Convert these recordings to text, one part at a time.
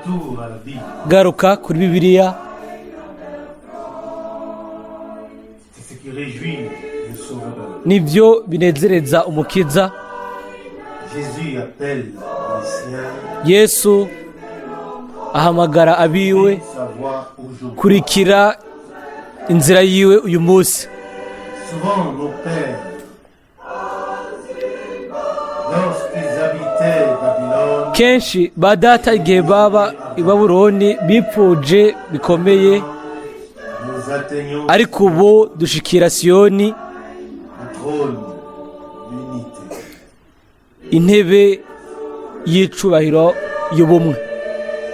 Retour à la Bible. Garuka kuri Bibiliya. C'est ce qui réjouit le Sauveur. Nibyo binezereza Umukiza. Jésus appelle les siens Yesu ahamagara abiwe sa voie aujourd'hui. Kurikira inzira yiwe uyu munsi. Souvent, nos pères, lorsqu'ils habitaient Babylone, Kenshi ba data igihe baba i Babuloni bipfuje bikomeye, nous atteignons ariko ubu dushikira Siyoni, le trône, l'unité. Intebe y'icubahiro y'ubumwe.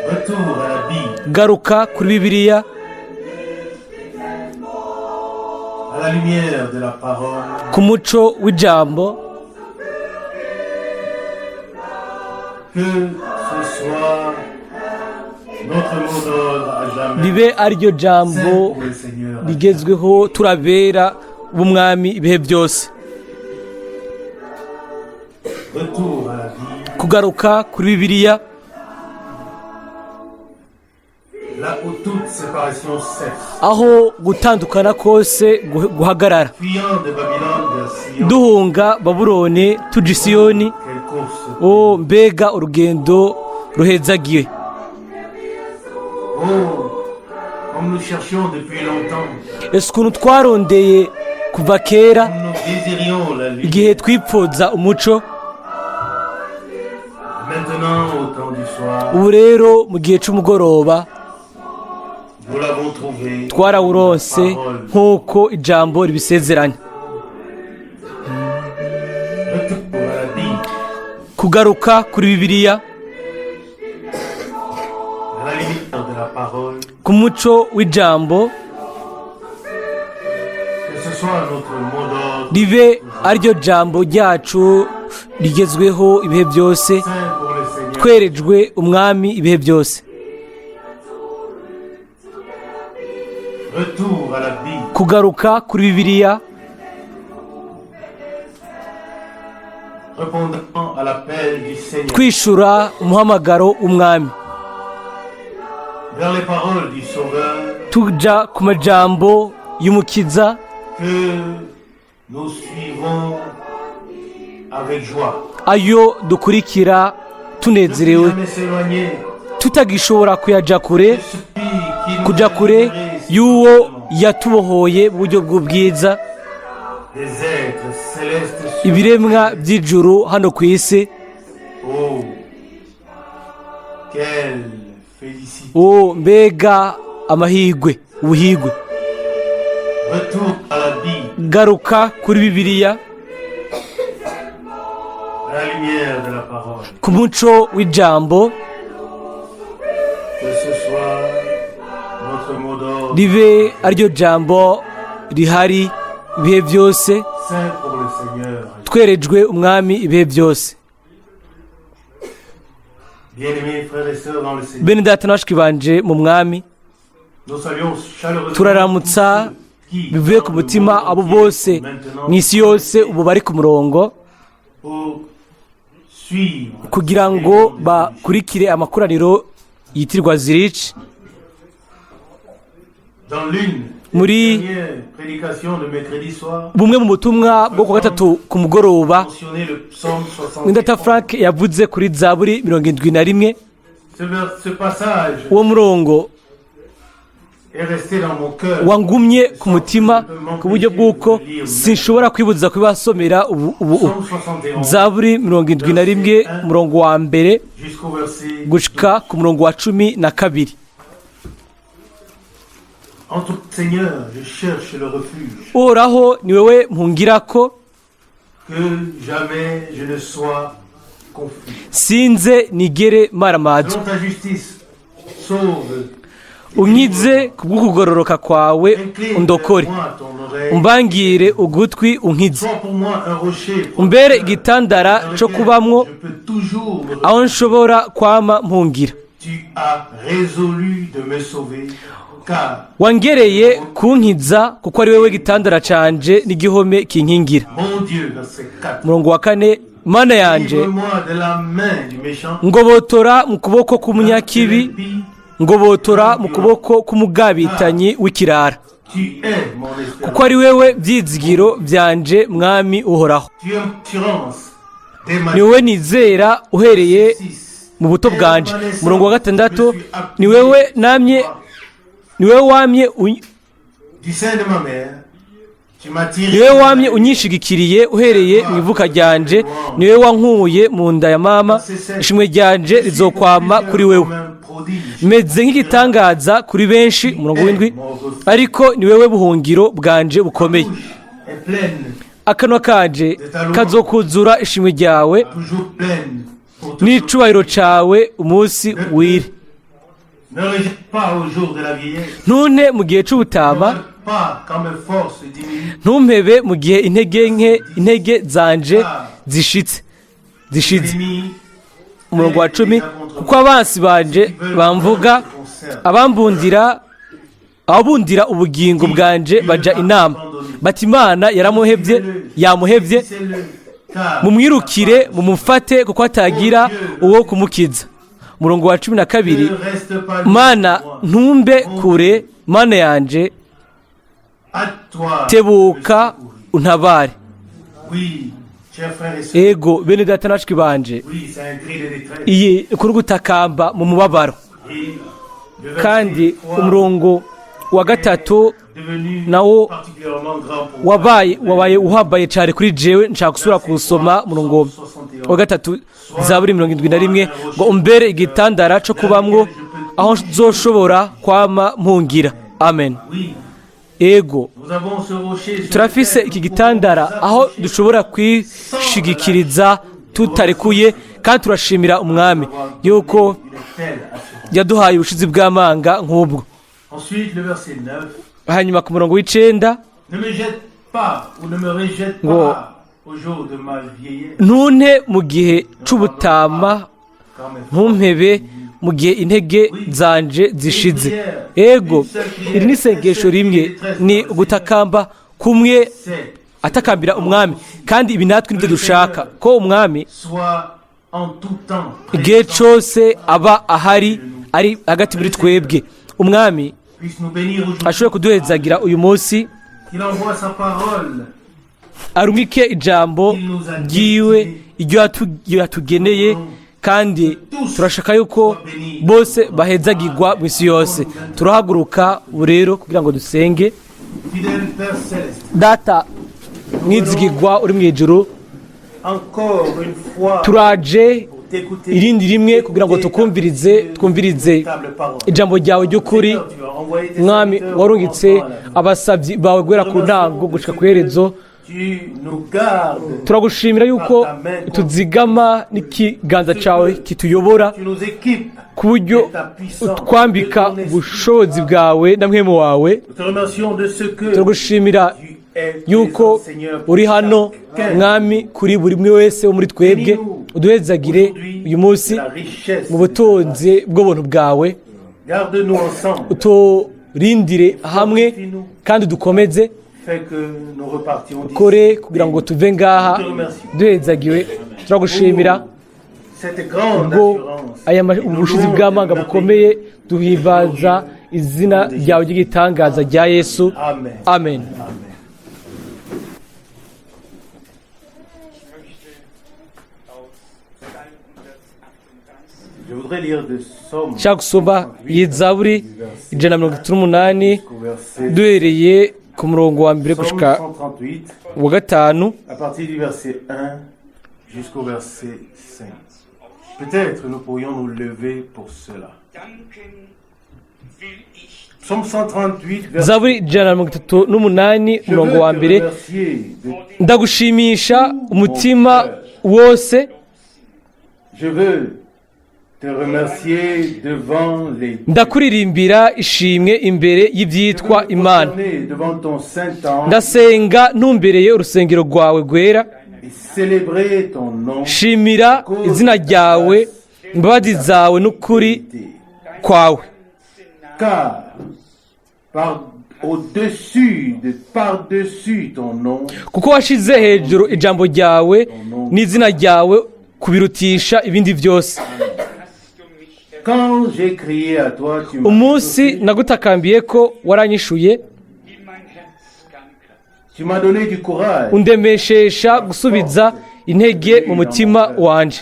Retour à la Bible, Garuka kuri Bibiliya, à la lumière de la parole, ku muco w'ijambo, que ce soit notre mot d'ordre à jamais. Ribe ariryo Saint jambo pour le Seigneur à jamais. rigezweho, turabera b'Umwami ibihe byose. Retour à la Bible, Kugaruka kuri Bibiliya, là où toute séparation cesse. Aho gutandukana kose guhagarara. Fuyant de Babylone vers Sion, Duhunga Babuloni tuja i Siyoni. Quelle course! O mbega urugendo ruhezagiwe! Oh, comme nous cherchions depuis longtemps, Ese ukuntu twarondeye kuva kera, comme nous désirions la lumière. Igihe twipfuza umuco! Maintenant, au temps du soir, Ubu rero mu gihe c'umugoroba, nous l'avons trouvé. twarawuronse Parole. nk'uko ijambo ribisezeranya. Retour à la Bible, Kugaruka kuri Bibiliya, à la lumière de la parole, ku muco w'ijambo, que ce soit notre mot d'ordre, ribe ariryo jambo ryacu rigezweho ibihe byose, saint pour le Seigneur. twerejwe Umwami ibihe byose. Retour à la Bible, Kugaruka kuri Bibiliya, répondant à l'appel du Seigneur, twishura umuhamagaro w'Umwami, vers les paroles du Sauveur tuja ku majambo y'Umukiza que nous suivons avec joie. Ayo dukurikira Ne tunezerewe, jamais s'éloigner tutagishobora kuyaja kure, de celui qui nous kuja a kure libérés y'uwo spirituellement yatubohoye mu buryo bw'ubwiza, des êtres célestes sur ibiremwa by'ijuru hano ku isi. Oh, quelle félicité! O mbega amahigwe, ubuhigwe! Retour à la Bible, Garuka kuri Bibiliya, à la lumière de la parole. Ku muco w'ijambo, Que ce soit notre mot d'ordre, ribe ariryo jambo rihari ibihe byose, saint pour le Seigneur. twerejwe Umwami ibihe byose. Bien-aimés frères et sœurs dans le Seigneur, Bene data na bashiki banje mu Mwami, nous saluons chaleureusement turaramutsa tous ceux qui, bivuye ku dans le mutima monde abo entier, bose maintenant mu isi yose ubu bari ku murongo pour suivre kugira ngo bakurikire amakoraniro yitirwa Zurich. Dans l'une des Muri dernières prédications de mercredi soir, bumwe mu butumwa bwo ku gatatu ku mugoroba, mentionné le psaume Mwendata 71. Frank yavuze kuri Zaburi 71. Ce passage Uwo murongo est resté dans mon cœur. wangumye ku mutima ku buryo bw'uko sinshobora kwibuza kubibasomera ubu ubu ubu. Psaume 71 Zaburi 71, umurongo wa mbere jusqu'au verset gushika ku murongo wa 12. En tout Seigneur, je cherche le refuge, Uhoraho, ni wowe mpungirako, que jamais je ne sois confus. Sinze nigere maramazwa. Selon ta justice, sauve. Unkize kubw'ukugororoka kwawe, Incline undokore. vers moi ton oreille. Umbangire ugutwi, unkize. Sois pour moi un rocher Umbere protecteur, igitandara dans co lequel kubamwo, je peux toujours me aho nshobora kwama mpungira. Tu as résolu de me sauver, car Wangereye kunkiza kuko ari wowe gitandara canje n'igihome kinkingira. Mon Dieu, verset 4. Umurongo wa kane. Mana yanje, Livre-moi de la main du méchant, ngobotora mu kuboko k'umunyakibi, de l'impie. Ngobotora mu kuboko k'umugabitanyi w'ikirara, Tu es mon espérance. kuko ari wewe byizigiro byanje, Mwami Uhoraho. Tu es mon assurance dès ma Ni wowe nizera uhereye 6. mu buto bwanje. Umurongo wa 6, ni wewe namye, ni wewe wamye Du sein de ma mère, tu m'as tiré. Ni wowe wamye unyishigikiriye uhereye mu ivuka ryanje, ni wowe wankuye mu nda ya mama. Ishimwe ryanje rizokwama kuri wewe. Comme un prodige. Meze nk'igitangaza kuri benshi. Umurongo w'7, ariko ni wewe buhungiro bwanje bukomeye. Bouche est pleine, Akanwa kanje kazokuzura ishimwe ryawe toujours pleine pour te n'icubahiro cawe umunsi wire. Ne rejette pas au jour de la vieillesse. Ntunte mu gihe Ne c'ubutama, rejette pas quand mes forces diminuent. ntumpebe mu gihe intege nke, intege zanje zishitse zishize. L'ennemi Umurongo wa 10, kuko abansi banje bamvuga, abambundira, ababundira ubugingo bwanje baja inama, bati: "Imana yaramuhevye, yamuhevye." C'est-le, car Mumwirukire, mumufate, kuko atagira uwo kumukiza. Umurongo wa 12, ne reste pas loin Mana, de moi. ntumbe kure, Mana yanje, À toi, tebuka je me secourir. untabare. Oui, chers frères et sœurs, Ego, bene data na bashiki banje, oui, c'est un cri de détresse. iyi kuri gutakamba mu mubabaro. Et le verset Kandi 3 umurongo wa 3 devenu nawo particulièrement grand pour moi. wabaye uhambaye cyane kuri jewe. Nshaka gusubira kuwusoma, umurongo wa 3, Zaburi 71, ngo umbere igitandara co kubamwo, aho nzoshobora kwama mpungira. Amen. Oui, Ego, nous avons ce rocher sur turafise lequel iki nous gitandara pouvons aho nous approcher dushobora kwishigikiriza tutarekuye, kandi turashimira Umwami yuko une telle assurance. yaduhaye ubushizi bw'amanga nk'ubwo. Ensuite, le verset 9. Hanyuma ku murongo w'9, Ne me jette pas ou ne me rejette Ngo pas au jour de ma vieillesse. ntunte mu gihe c'ubutama, Quand mes ntumpebe mu gihe intege zanje zishize. Ego, iri ni isengesho rimwe, ni ugutakamba kumwe, c'est atakambira Umwami. Kandi ibi natwe nibyo dushaka, ko Umwami soit en tout temps igihe présent, cose aba ahari, ari hagati muri twebwe. Umwami puisse nous bénir aujourd'hui. ashobore kuduhezagira uyu munsi, Qu'il envoie sa parole. arumike ijambo ryiwe iryo yatugeneye, kandi turashaka yuko bose bahezagirwa mu isi yose. Turahaguruka ubu rero kugira ngo dusenge. Fidèle Père Céleste, Data mwizigirwa uri mu ijuru, encore une fois, turaje pour t'écouter, irindi rimwe kugira ngo tukumvirize, twumvirize ijambo ryawe ry'ukuri. Mwami, warungitse abasabyi bawe guhera ku ntango gushika ku iherezo. Tu nous gardes, Turagushimira yuko tuzigama n'ikiganza cyawe kituyobora, tu nous équipes ku buryo utwambika ubushobozi bwawe na mpwemu wawe. Nous te remercions de ce que Turagushimira tu es yuko présent, Seigneur, uri hano, Mwami, kuri buri umwe wese wo muri twebwe. Uduhezagire uyu munsi la richesse. mu butunzi bw'ubuntu bwawe. Garde-nous ensemble. Uturindire hamwe kandi dukomeze. Fais que nous repartions d'ici. Kore kugira ngo tuve ngaha duhezagiwe. Turagushimira Cette grande ubwo assurance. aya ubushizi bw'amanga bukomeye. Duhimbaza izina ryawe ry'igitangaza rya Yesu. Amen. Amen. Amen. Ich möchte aus Psalm 138 Je voudrais lire de Psaume Nshaka gusoma iyi Zaburi 138, jusqu'au verset duhereye ku murongo wa 1 Psaume gushika 138, wa 5. à partir du verset 1 jusqu'au verset 5. Peut-être nous pourrions nous lever pour cela. Danken will ich Psaume 138, verset Zaburi 138, Je umurongo veux wa te 1. remercier de- Ndagushimisha umutima wose. Je veux te remercier devant les Ndakuririmbira ishimwe imbere y'ibyitwa Je veux me Imana. prosterner devant ton saint temple Ndasenga ntumbereye urusengero rwawe rwera. Et célébrer ton nom. Shimira izina ryawe, imbabazi zawe n'ukuri kwawe. Car par au-dessus, de par-dessus ton nom, Kuko washize hejuru ijambo ryawe n'izina ryawe kubirutisha ibindi byose. Hast du mich Quand j'ai crié à toi, tu m'as Umunsi exaucé. nagutakambiye ko waranyishuye, in mein Herz gab Kraft. Tu m'as donné du courage. Undemeshesha gusubiza intege mu mutima wanje.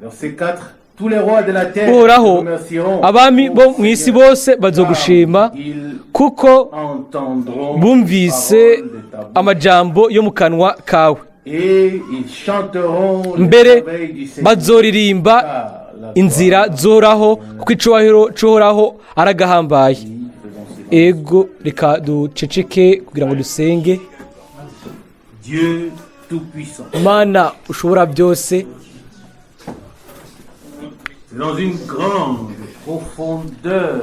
Verset 4. Tous les rois de la terre te Uhoraho, remercieront. abami bo mu isi bose bazogushima, Ils kuko entendront bumvise les paroles de ta bouche. Amajambo yo mu kanwa kawe. Et ils chanteront les Mbere merveilles du Seigneur. bazoririmba Car la inzira zoraho, kuko icubahiro c'Uhoraho aragahambaye. Faisons silence. Ego, reka duceceke kugira ngo dusenge. Dieu Tout-Puissant. Mana ushobora byose, C'est dans une grande profondeur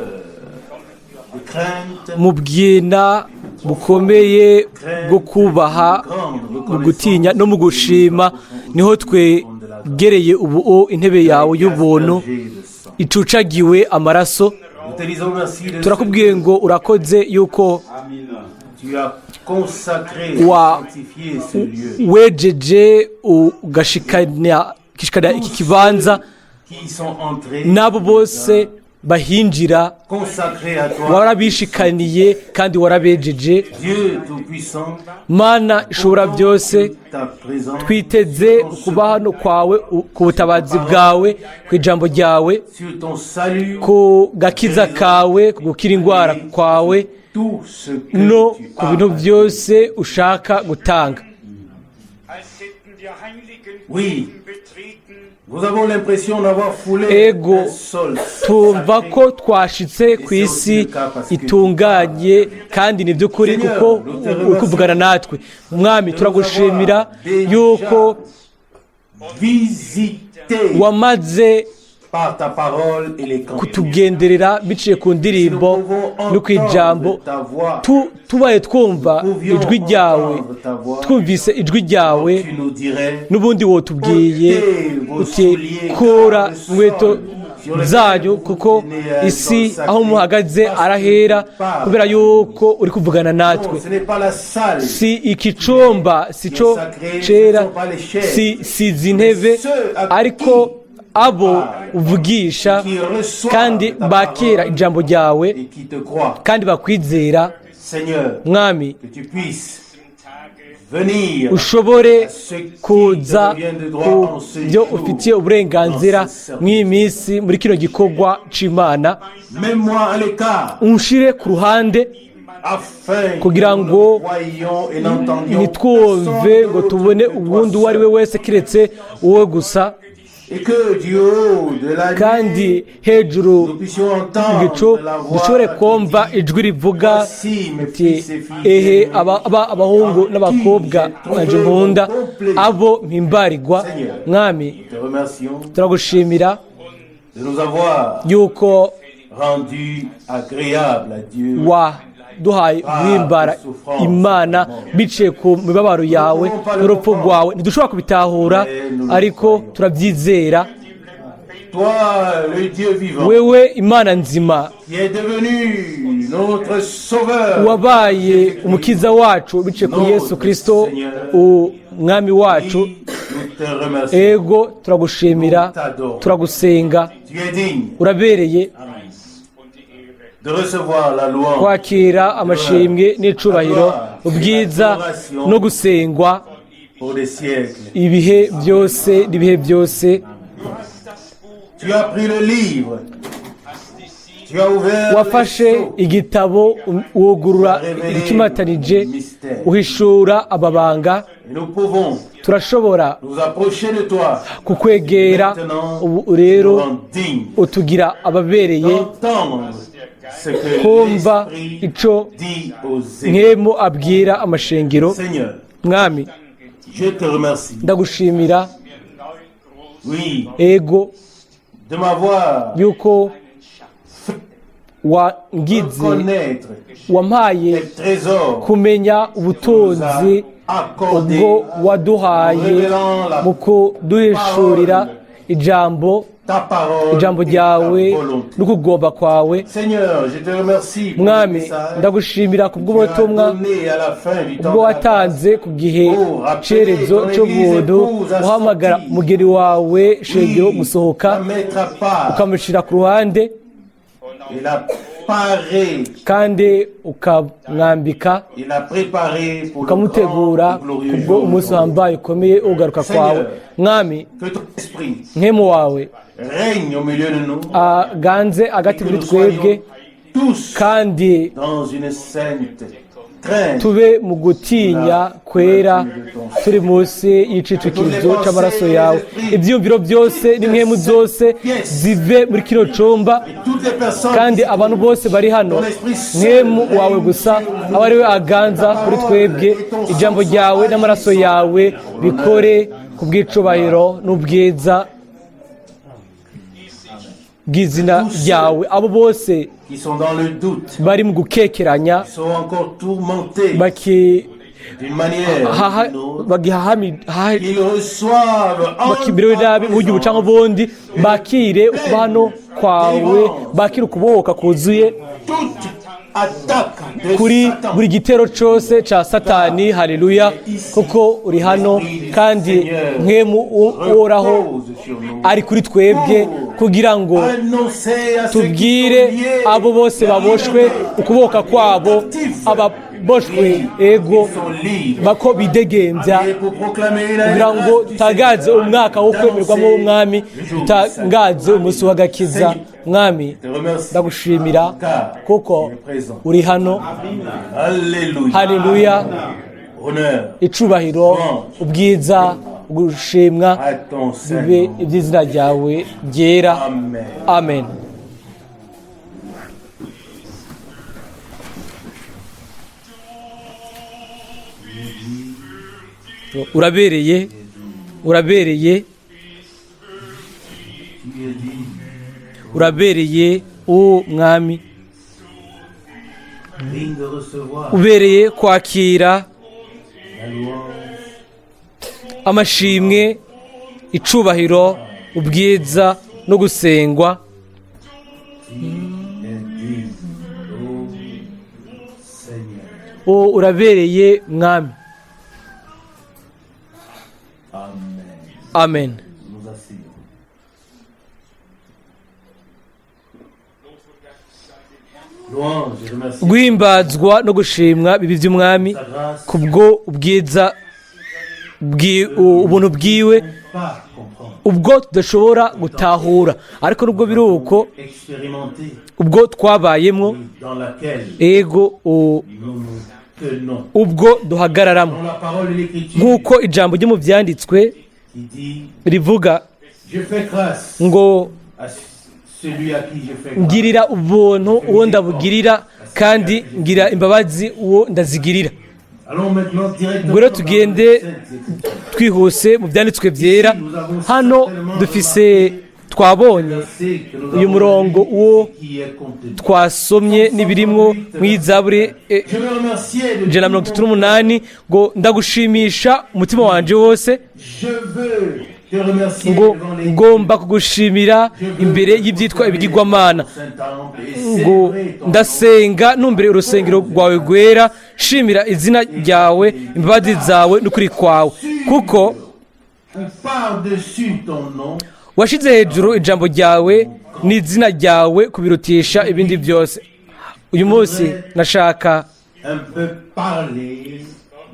de crainte, mu bwina bukomeye bwo kubaha, mu gutinya no mu gushima, niho twegereye ubu intebe yawe y'ubuntu icucagiwe amaraso. Nous te disons merci de Turakubwiye ngo urakoze yuko tu as consacré et sanctifié ce lieu. Wejeje ugashikana iki kibanza. Qui y sont entrés, N'abo bose bahinjira, consacrés à toi, warabishikaniye kandi warabejeje. Dieu Tout-Puissant, Mana ishobora byose, ta présence, twiteze kuba hano kwawe, ku butabazi bwawe, ku ijambo ryawe, sur ton salut, ku gakiza kawe, ku gukira indwara kwawe, tout ce que no tu ku bintu as. byose ushaka gutanga. Als hätten wir heiligen Oui. Boden betreten, Nous avons l'impression d'avoir foulé Ego, un sol tumva sacré. ko twashitse ku isi itunganye, kandi ni by'ukuri kuko uri kuvugana natwe. Mwami, turagushimira yuko Visité wamaze par ta parole et les cantiques. Kutugenderera biciye ku ndirimbo no ku ijambo. Tubaye twumva ijwi ryawe, twumvise ijwi ryawe, Tu nous dirais, n'ubundi wotubwiye uti: "Kura inkweto zanyu, kuko isi aho muhagaze arahera, kubera yuko uri kuvugana natwe." Non, ce n'est pas la salle, Si iki cumba, si cyo cera, si izi ntebe, ariko abo uvugisha qui reçoivent kandi ta bakira parole ijambo ryawe et qui te croient. kandi bakwizera. Seigneur, Mwami, que tu puisses venir ushobore à ce qui te kuza revient de droit ku en ce byo jour. ufitiye uburenganzira mw'iyi minsi muri kino gikorwa c'Imana. Mets-moi à l'écart Unshire ku ruhande afin kugira que nous ngo ne voyions et n'entendions ntitwumve personne ngo tubone d'autre que toi uwundi uwo ari we seul. wese keretse wowe gusa. Et que du haut de la Kandi nuit, hejuru nous puissions entendre igicu la voix dushobore kumva qui dit, ijwi rivuga Voici mes ati: fils et filles "Ehe, bien-aimés, abahungu n'abakobwa banje nkunda, abo mpimbarirwa." Mwami, Nous te remercions turagushimira de nous avoir yuko rendu agréable à Dieu. Waduhaye guhimbara Imana biciye ku mibabaro yawe n'urupfu rwawe. Ntidushobora kubitahura, ariko turabyizera. Toi, le Dieu vivant, Wewe Imana nzima, qui est devenu notre sauveur, wabaye umukiza wacu biciye kuri Yesu Kirisito umwami wacu. Oui, nous te remercions. Ego, turagushimira, turagusenga. Tu es digne Urabereye de recevoir la louange, kwakira amashimwe n'icubahiro, ubwiza no gusengwa pour des siècles. Ibihe byose n'ibihe byose. Du hast das Buch, Tu as pris le livre, hast die Siegel tu as ouvert Wafashe les sceaux, igitabo, wugurura ikimatanije, uhishura amabanga. Et nous pouvons Turashobora nous approcher de toi. kukwegera. Maintenant, Ubu rero nous rends dignes utugira ababereye d'entendre ce que kumva l'Esprit ico dit aux églises. Mpwemu abwira amashengero. Seigneur, Mwami, je te remercie. Ndagushimira. Mir neu groß Oui, Ego, de m'avoir yuko wangize, reconnaître wampaye tes trésors kumenya ubutunzi accordés ubwo waduhaye mu kuduhishurira ijambo. Ta parole ijambo et ta ryawe volonté. n'ukugomba kwawe. Seigneur, je te remercie pour le Mwami, message ndagushimira que tu as kubw'ubutumwa donné à la fin du temps ubwo de la grâce. watanze ku gihe cyerezo cy'ubuntu, uhamagara umugeni wawe shengero Oui, gusohoka, la mettre à part ukamushyira ku ruhande et la parer kandi ukamwambika, et la préparer pour le grand ukamutegura et glorieux kubwo jour umunsi de ton uhambaye ukomeye ugaruka kwawe. Mwami, Que ton esprit nkemu wawe règne au milieu de nous aganze hagati que muri nous twebwe, soyons tous kandi dans une sainte crainte. Tube mu gutinya kwera turi munsi y'icicikirizo cy'amaraso yawe. Ibyiyumviro byose n'impwemu zose zive muri kino cumba, Et toutes les personnes kandi abantu bose bari hano, mwemu wawe gusa aba ari we aganza kuri twebwe. Ijambo ryawe n'amaraso yawe bikore ku bw'icubahiro n'ubwiza bw'izina ryawe. Abo bose qui sont dans le doute, bari mu gukekeranya, qui sont encore tourmentés baki d'une manière ou d'une autre, qu'ils reçoivent en bakimerewe ta nabi mu buryo buca présence ubundi, bakire ukuba hano kwawe, bakire ukubohoka kuzuye toute attaque de kuri Satan. Buri gitero cyose cya Satani. Haleluya, kuko uri hano kandi mwemu Uhoraho Repose sur nous. ari kuri twebwe kugira ngo Annoncer à ceux qui tubwire sont liés abo bose la baboshwe liberté. ukuboka kwabo, ababoshwe ego Ils sont libres. bako bidegembya, Et pour proclamer la kugira ngo grâce du tutangaze Seigneur, umwaka wo kwemerwamo w'Umwami, le jour du salut. tutangaze umunsi w'agakiza. Mwami, Te remercie, ndagushimira car kuko tu es présent. uri hano. Alléluia. Haleluya. Honneur Icubahiro, ubwiza, gushimwa à ton bibe Saint-Nom. iby'izina ryawe ryera. Amen. Amen. Urabereye, urabereye, urabereye uwo Mwami. Digne de recevoir Ubereye kwakira la louange, amashimwe, icubahiro, ubwiza no gusengwa. Est digne, ô Seigneur. O urabereye Mwami. Amen. Amen. Nous nous asseyons. Louange et remercie Guhimbazwa no gushimwa bibi by'Umwami sa grâce. kubwo ubwiza ubuntu bwiwe Pas comprendre. ubwo tudashobora gutahura, ariko nubwo biri uko, Expérimenter ubwo twabayemo, dans laquelle ego nous nous tenons. ubwo duhagararamo, Dans la parole de l'Écriture nk'uko ijambo ryo mu byanditswe qui dit: rivuga Je fais grâce ngo à celui à qui je fais grâce. ngirira ubuntu uwo ndabugirira, kandi ngira imbabazi uwo ndazigirira. Allons maintenant directement Ubwo rero dans tugende les Saintes Écritures. twihuse mu byanditswe byera. Hano dufise, twabonye Verset que nous uyu avons murongo lu, uwo qui est contenu. twasomye n'ibirimwo mu Izaburi Je veux remercier de ijana na mirongo itatu n'umunani ngo ndagushimisha umutima wanje wose, Je veux te remercier ngo devant les ngomba kugushimira imbere y'ibyitwa ibigirwamana, Saint Temple et ngo célébrer ton ndasenga numbere urusengero rwawe rwera, shimira izina ryawe, imbabazi zawe n'ukuri kwawe, kuko ou par-dessus ton nom. Washyize hejuru ijambo ryawe n'izina ryawe kubirutisha ibindi byose. Uyu munsi nashaka Un peu parler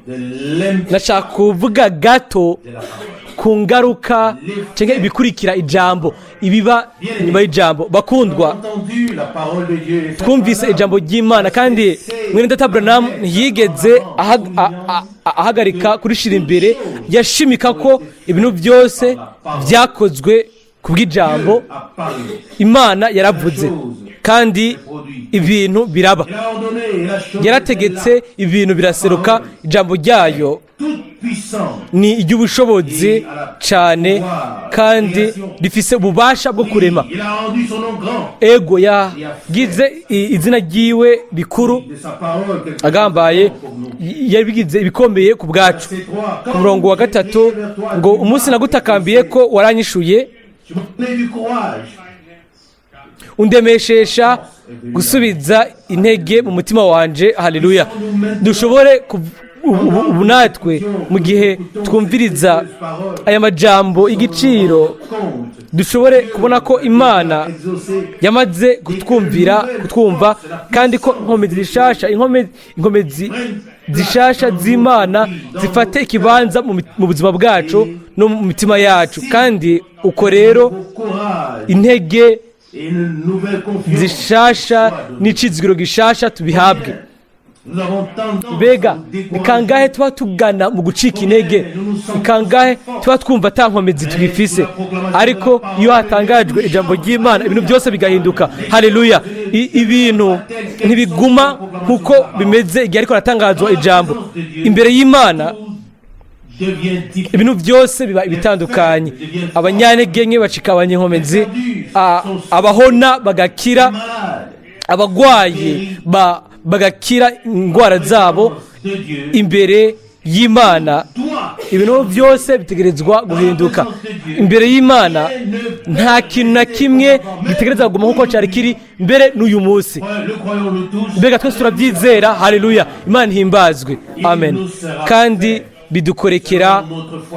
de l'impact nashaka kuvuga gato de la parole. ku ngaruka cyangwa ibikurikira ijambo, ibiba nyuma y'ijambo. Bakundwa, Entendu la parole de Dieu et twumvise ijambo ry'Imana, kandi mwene data Branham ntiyigeze ahagarika kurishira imbere. Yashimika ko ibintu byose byakozwe ku bw'ijambo. a parlé. Imana yaravuze kandi ibintu biraba. Il a ordonné et la chose Yarategetse, est là. ibintu biraseruka. Ijambo ryayo Toute puissance. ni iry'ubushobozi cyane kandi rifise ububasha bwo kurema. Il a rendu son nom grand. Ego, yagize izina ryiwe rikuru De sa parole quelque agambaye, chose pour nous. yabigize ibikomeye ku bwacu. Verset 3. Ku murongo wa gatatu ngo umunsi nagutakambiye ko waranyishuye, Tu m'as donné du courage. Undemeshesha gusubiza intege mu mutima wanje. Haleluya! Dushobore ubu natwe, mu gihe twumviriza aya majambo y'igiciro, Compte. dushobore kubona ko Imana Exaucé. yamaze kutwumvira, kutwumva, kandi ko inkomezi zishasha, inkomezi zishasha z'Imana zifate ikibanza mu buzima bwacu no mu mitima yacu. Kandi uko rero Courage. intege Et une nouvelle confiance. zishasha n'icizigiro gishasha tubihabwe. Nous avons tendance Mbega à nous ni décourager. kangahe tuba tugana mu gucika intege? Ni kangahe tuba twumva ata nkomezi tugifise? Ariko iyo hatangajwe ijambo ry'Imana, ibintu byose bigahinduka. Haleluya! Ibintu ntibiguma nk'uko bimeze igihe ariko haratangazwa ijambo. Imbere y'Imana Devient difficile. ibintu byose biba ibitandukanye. Abanyantege nke bacika abanyenkomezi, abahona bagakira, Malade. abagwayi bagakira indwara zabo. De Dieu. Imbere y'Imana Toi. ibintu byose bitegerezwa guhinduka. Imbere y'Imana nta kintu na kimwe gitegereza kuguma nk'uko cyari kiri mbere n'uyu munsi. Le croyons-nous tous? Mbega twese turabyizera? Haleluya! Imana ihimbazwe, amen. Kandi bidukorekera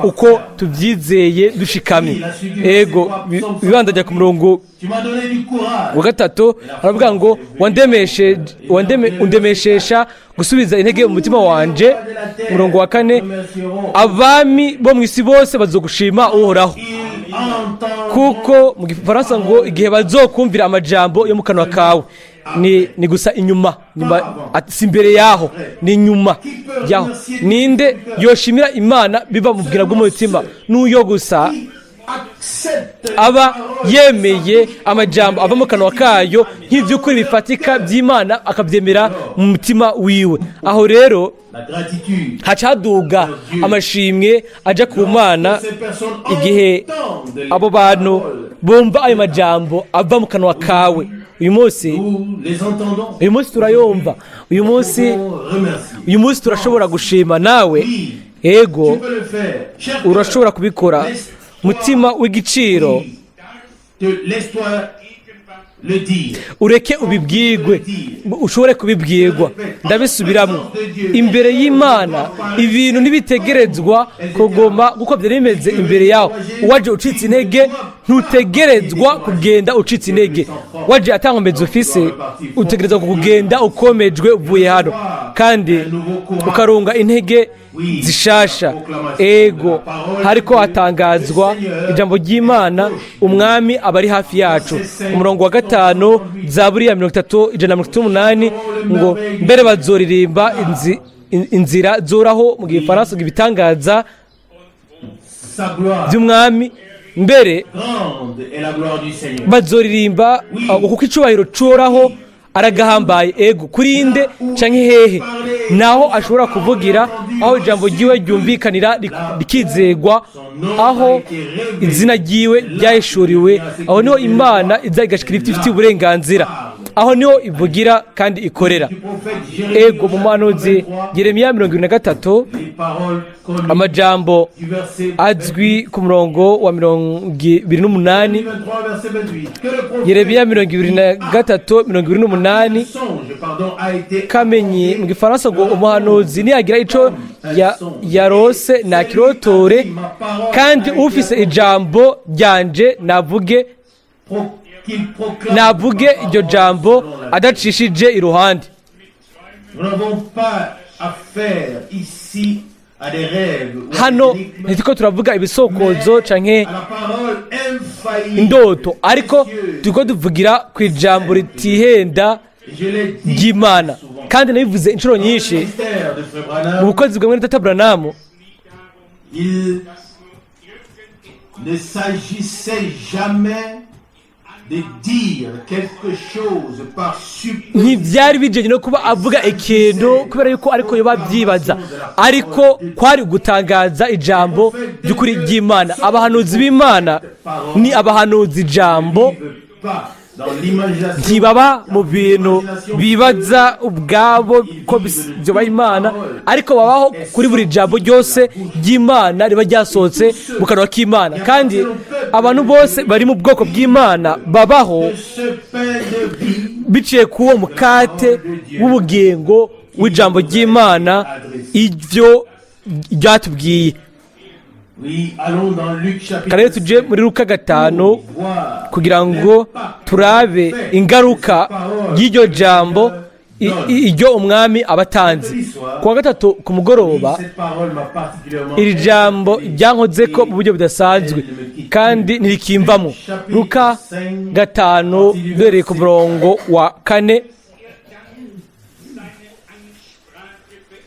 uko tubyizeye dushikamye. Ego, bibandanya ku murongo Tu m'as donné du courage. wa gatatu, aravuga ngo undemeshesha gusubiza intege mu mutima wanje. Umurongo wa kane: abami bo mu isi bose bazogushima, Uhoraho, Ils entendront kuko mu Gifaransa ngo igihe bazokumvira amajambo yo mu kanwa kawe. Ni gusa inyuma nyuma, si imbere yaho, ni inyuma yaho. Ninde yoshimira Imana biva mu bwira bw'umutima? N'uyo gusa accepte aba yemeye amajambo ava mu kanwa kayo nk'iby'ukuri bifatika by'Imana, akabyemera mu mutima wiwe. Aho rero la gratitude. haca haduga amashimwe aja ku Mana Ces personnes igihe entendent les abo bantu paroles. bumva ayo majambo ava mu kanwa kawe uyu munsi. Nous les entendons. Uyu munsi turayumva uyu munsi. Nous remercions. Uyu munsi turashobora gushima nawe. Ego, Tu peux le faire. Cher urashobora kubikora, mutima w'igiciro. Te laisse-toi le dire. Ureke ubibwirwe, ushobore kubibwirwa. Ndabisubiramo: imbere y'Imana ibintu ntibitegerezwa kuguma kuko byari bimeze imbere yawe. Waje ucitse intege, ntutegerezwa kugenda ucitse intege. Waje ata nkomezi ufise, utegerezwa kugenda ukomejwe uvuye hano, kandi ukarunga intege zishasha. Ego, hariko hatangazwa ijambo ry'Imana, Umwami aba ari hafi yacu. Umurongo wa gatanu, Zaburi ya 30, 138, ngo mbere bazoririmba inzira zoraho, mu Gifaransa ngo ibitangaza Sa gloire. by'Umwami. Mbere Grande est la gloire du Seigneur. bazoririmba kuko icubahiro coraho aragahambaye. Ego, kuri inde canke hehe naho ashobora kuvugira, aho ijambo ryiwe ryumvikanira rikizegwa, aho izina ryiwe ryahishuriwe, aho niho Imana iza igashikira ifitiye uburenganzira, aho niho ivugira kandi ikorera. Du prophète Jérémie Ego, mu muhanuzi Yeremiya 23, les paroles connues amajambo du verset azwi ku murongo wa 28. 23, verset 28. Que le prophète Yeremiya 23, 28. songe, pardon, a été Kamenyi mu Gifaransa ngo umuhanuzi niyagira ico yarose nakirotore, kandi ufise ijambo ryanje navuge, qu'il proclame. Navuge iryo jambo adacishije iruhande. Nous n'avons pas affaire ici à des rêves ou à Hano des énigmes, ntitiko turavuga ibisokozo canke à la parole infaillible. indoto, ariko turiko tuvugira ku ijambo ritihenda Je l'ai dit ry'Imana. Kandi nabivuze inshuro nyinshi mystère de Frère mu Branham, bukozi bwa mwene data Branamu. il ne s'agissait jamais de dire quelque chose par supposition. Ntibyari bijyanye no kuba avuga ikintu kubera yuko ariko yoba abyibaza, ariko kwari gutangaza ijambo ry'ukuri ry'Imana. Abahanuzi b'Imana ni abahanuzi ijambo. Ne pas dans l'imagination. Ntibaba mu bintu bibaza ubwabo ko byoba Imana, ariko babaho kuri buri jambo ryose ry'Imana riba ryasohotse mu kanwa k'Imana. Kandi Abantu bose bari mu bwoko bw'Imana babaho de ce pain de vie biciye ku uwo mukate w'ubugingo w'ijambo ry'Imana, ibyo ryatubwiye. Oui, allons dans Luc chapitre Kare tujye muri Luka 5 voir kugira ngo turabe ingaruka y'iryo jambo iryo umwami aba atanze. Ku wa gatatu ku mugoroba, Cette parole m'a particulièrement iri jambo ryankoze ko mu buryo budasanzwe kandi ntirikimvamo. Luka 5, duhereye ku murongo wa 4.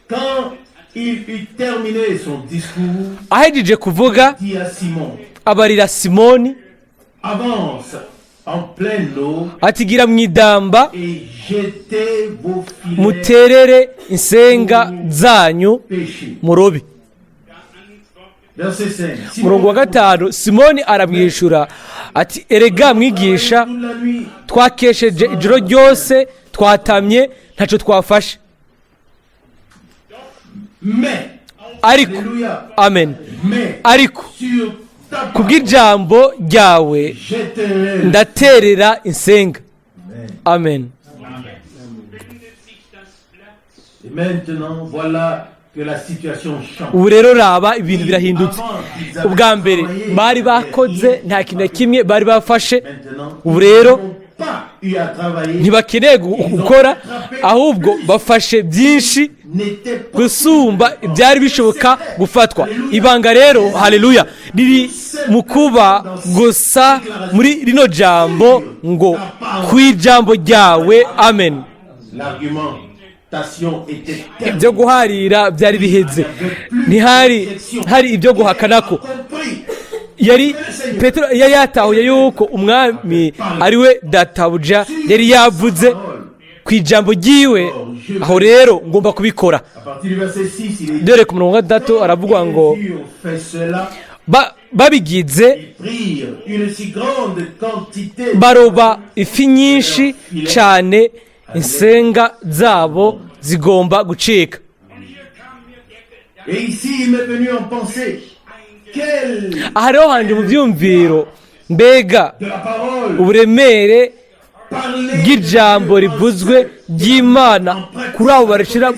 Quand il eut terminé son discours, Ahejeje kuvuga, dit à Simon, abarira Simoni avance en pleine eau atigira mu idamba et jetez vos filets muterere insenga zanyu pêchés. murobe. Verset 5. Murongo wa 5, Simoni aramwishyura ati: "Erega mwigisha, Toute la nuit, twakesheje ijoro ryose, twatamye, ntacyo twafashe." Mais, Ariko, Alléluia, amen, mais ariko sur ta kubw'ijambo ryawe jetterai. ndaterera insenga. Amen. Et maintenant, voilà que la situation change. Ubu rero raba, ibintu birahindutse. Ubwa mbere bari bakoze, nta kintu na kimwe bari bafashe. Maintenant, Ubu rero ils n'ont pas eu à travailler, ntibakeneye gukora, ahubwo bafashe byinshi n'étaient pas gusumba ibyari bishoboka gufatwa. Ibanga rero, haleluya, riri mu kuba gusa muri rino jambo ngo ku ijambo ryawe, amen. L'argumentation était Ibyo guharira byari biheze, ntihari hari ibyo guhakana ko compris. Yari Petero yari yatahuye yuko umwami ari we databuja yari yavuze ku ijambo ryiwe, aho rero ngomba kubikora. À partir du verset 6, il est dit, Dore ku murongo wa 6 aravuga ngo Ils eurent fait cela, babigize ils prirent une si grande quantité baroba ifi nyinshi cyane, insenga zabo zigomba gucika. Et ici, il m'est venu en pensée, quel Aha rero hanje mu byumviro, mbega de la parole uburemere parler bw'ijambo rivuzwe ry'Imana kuri abo barishira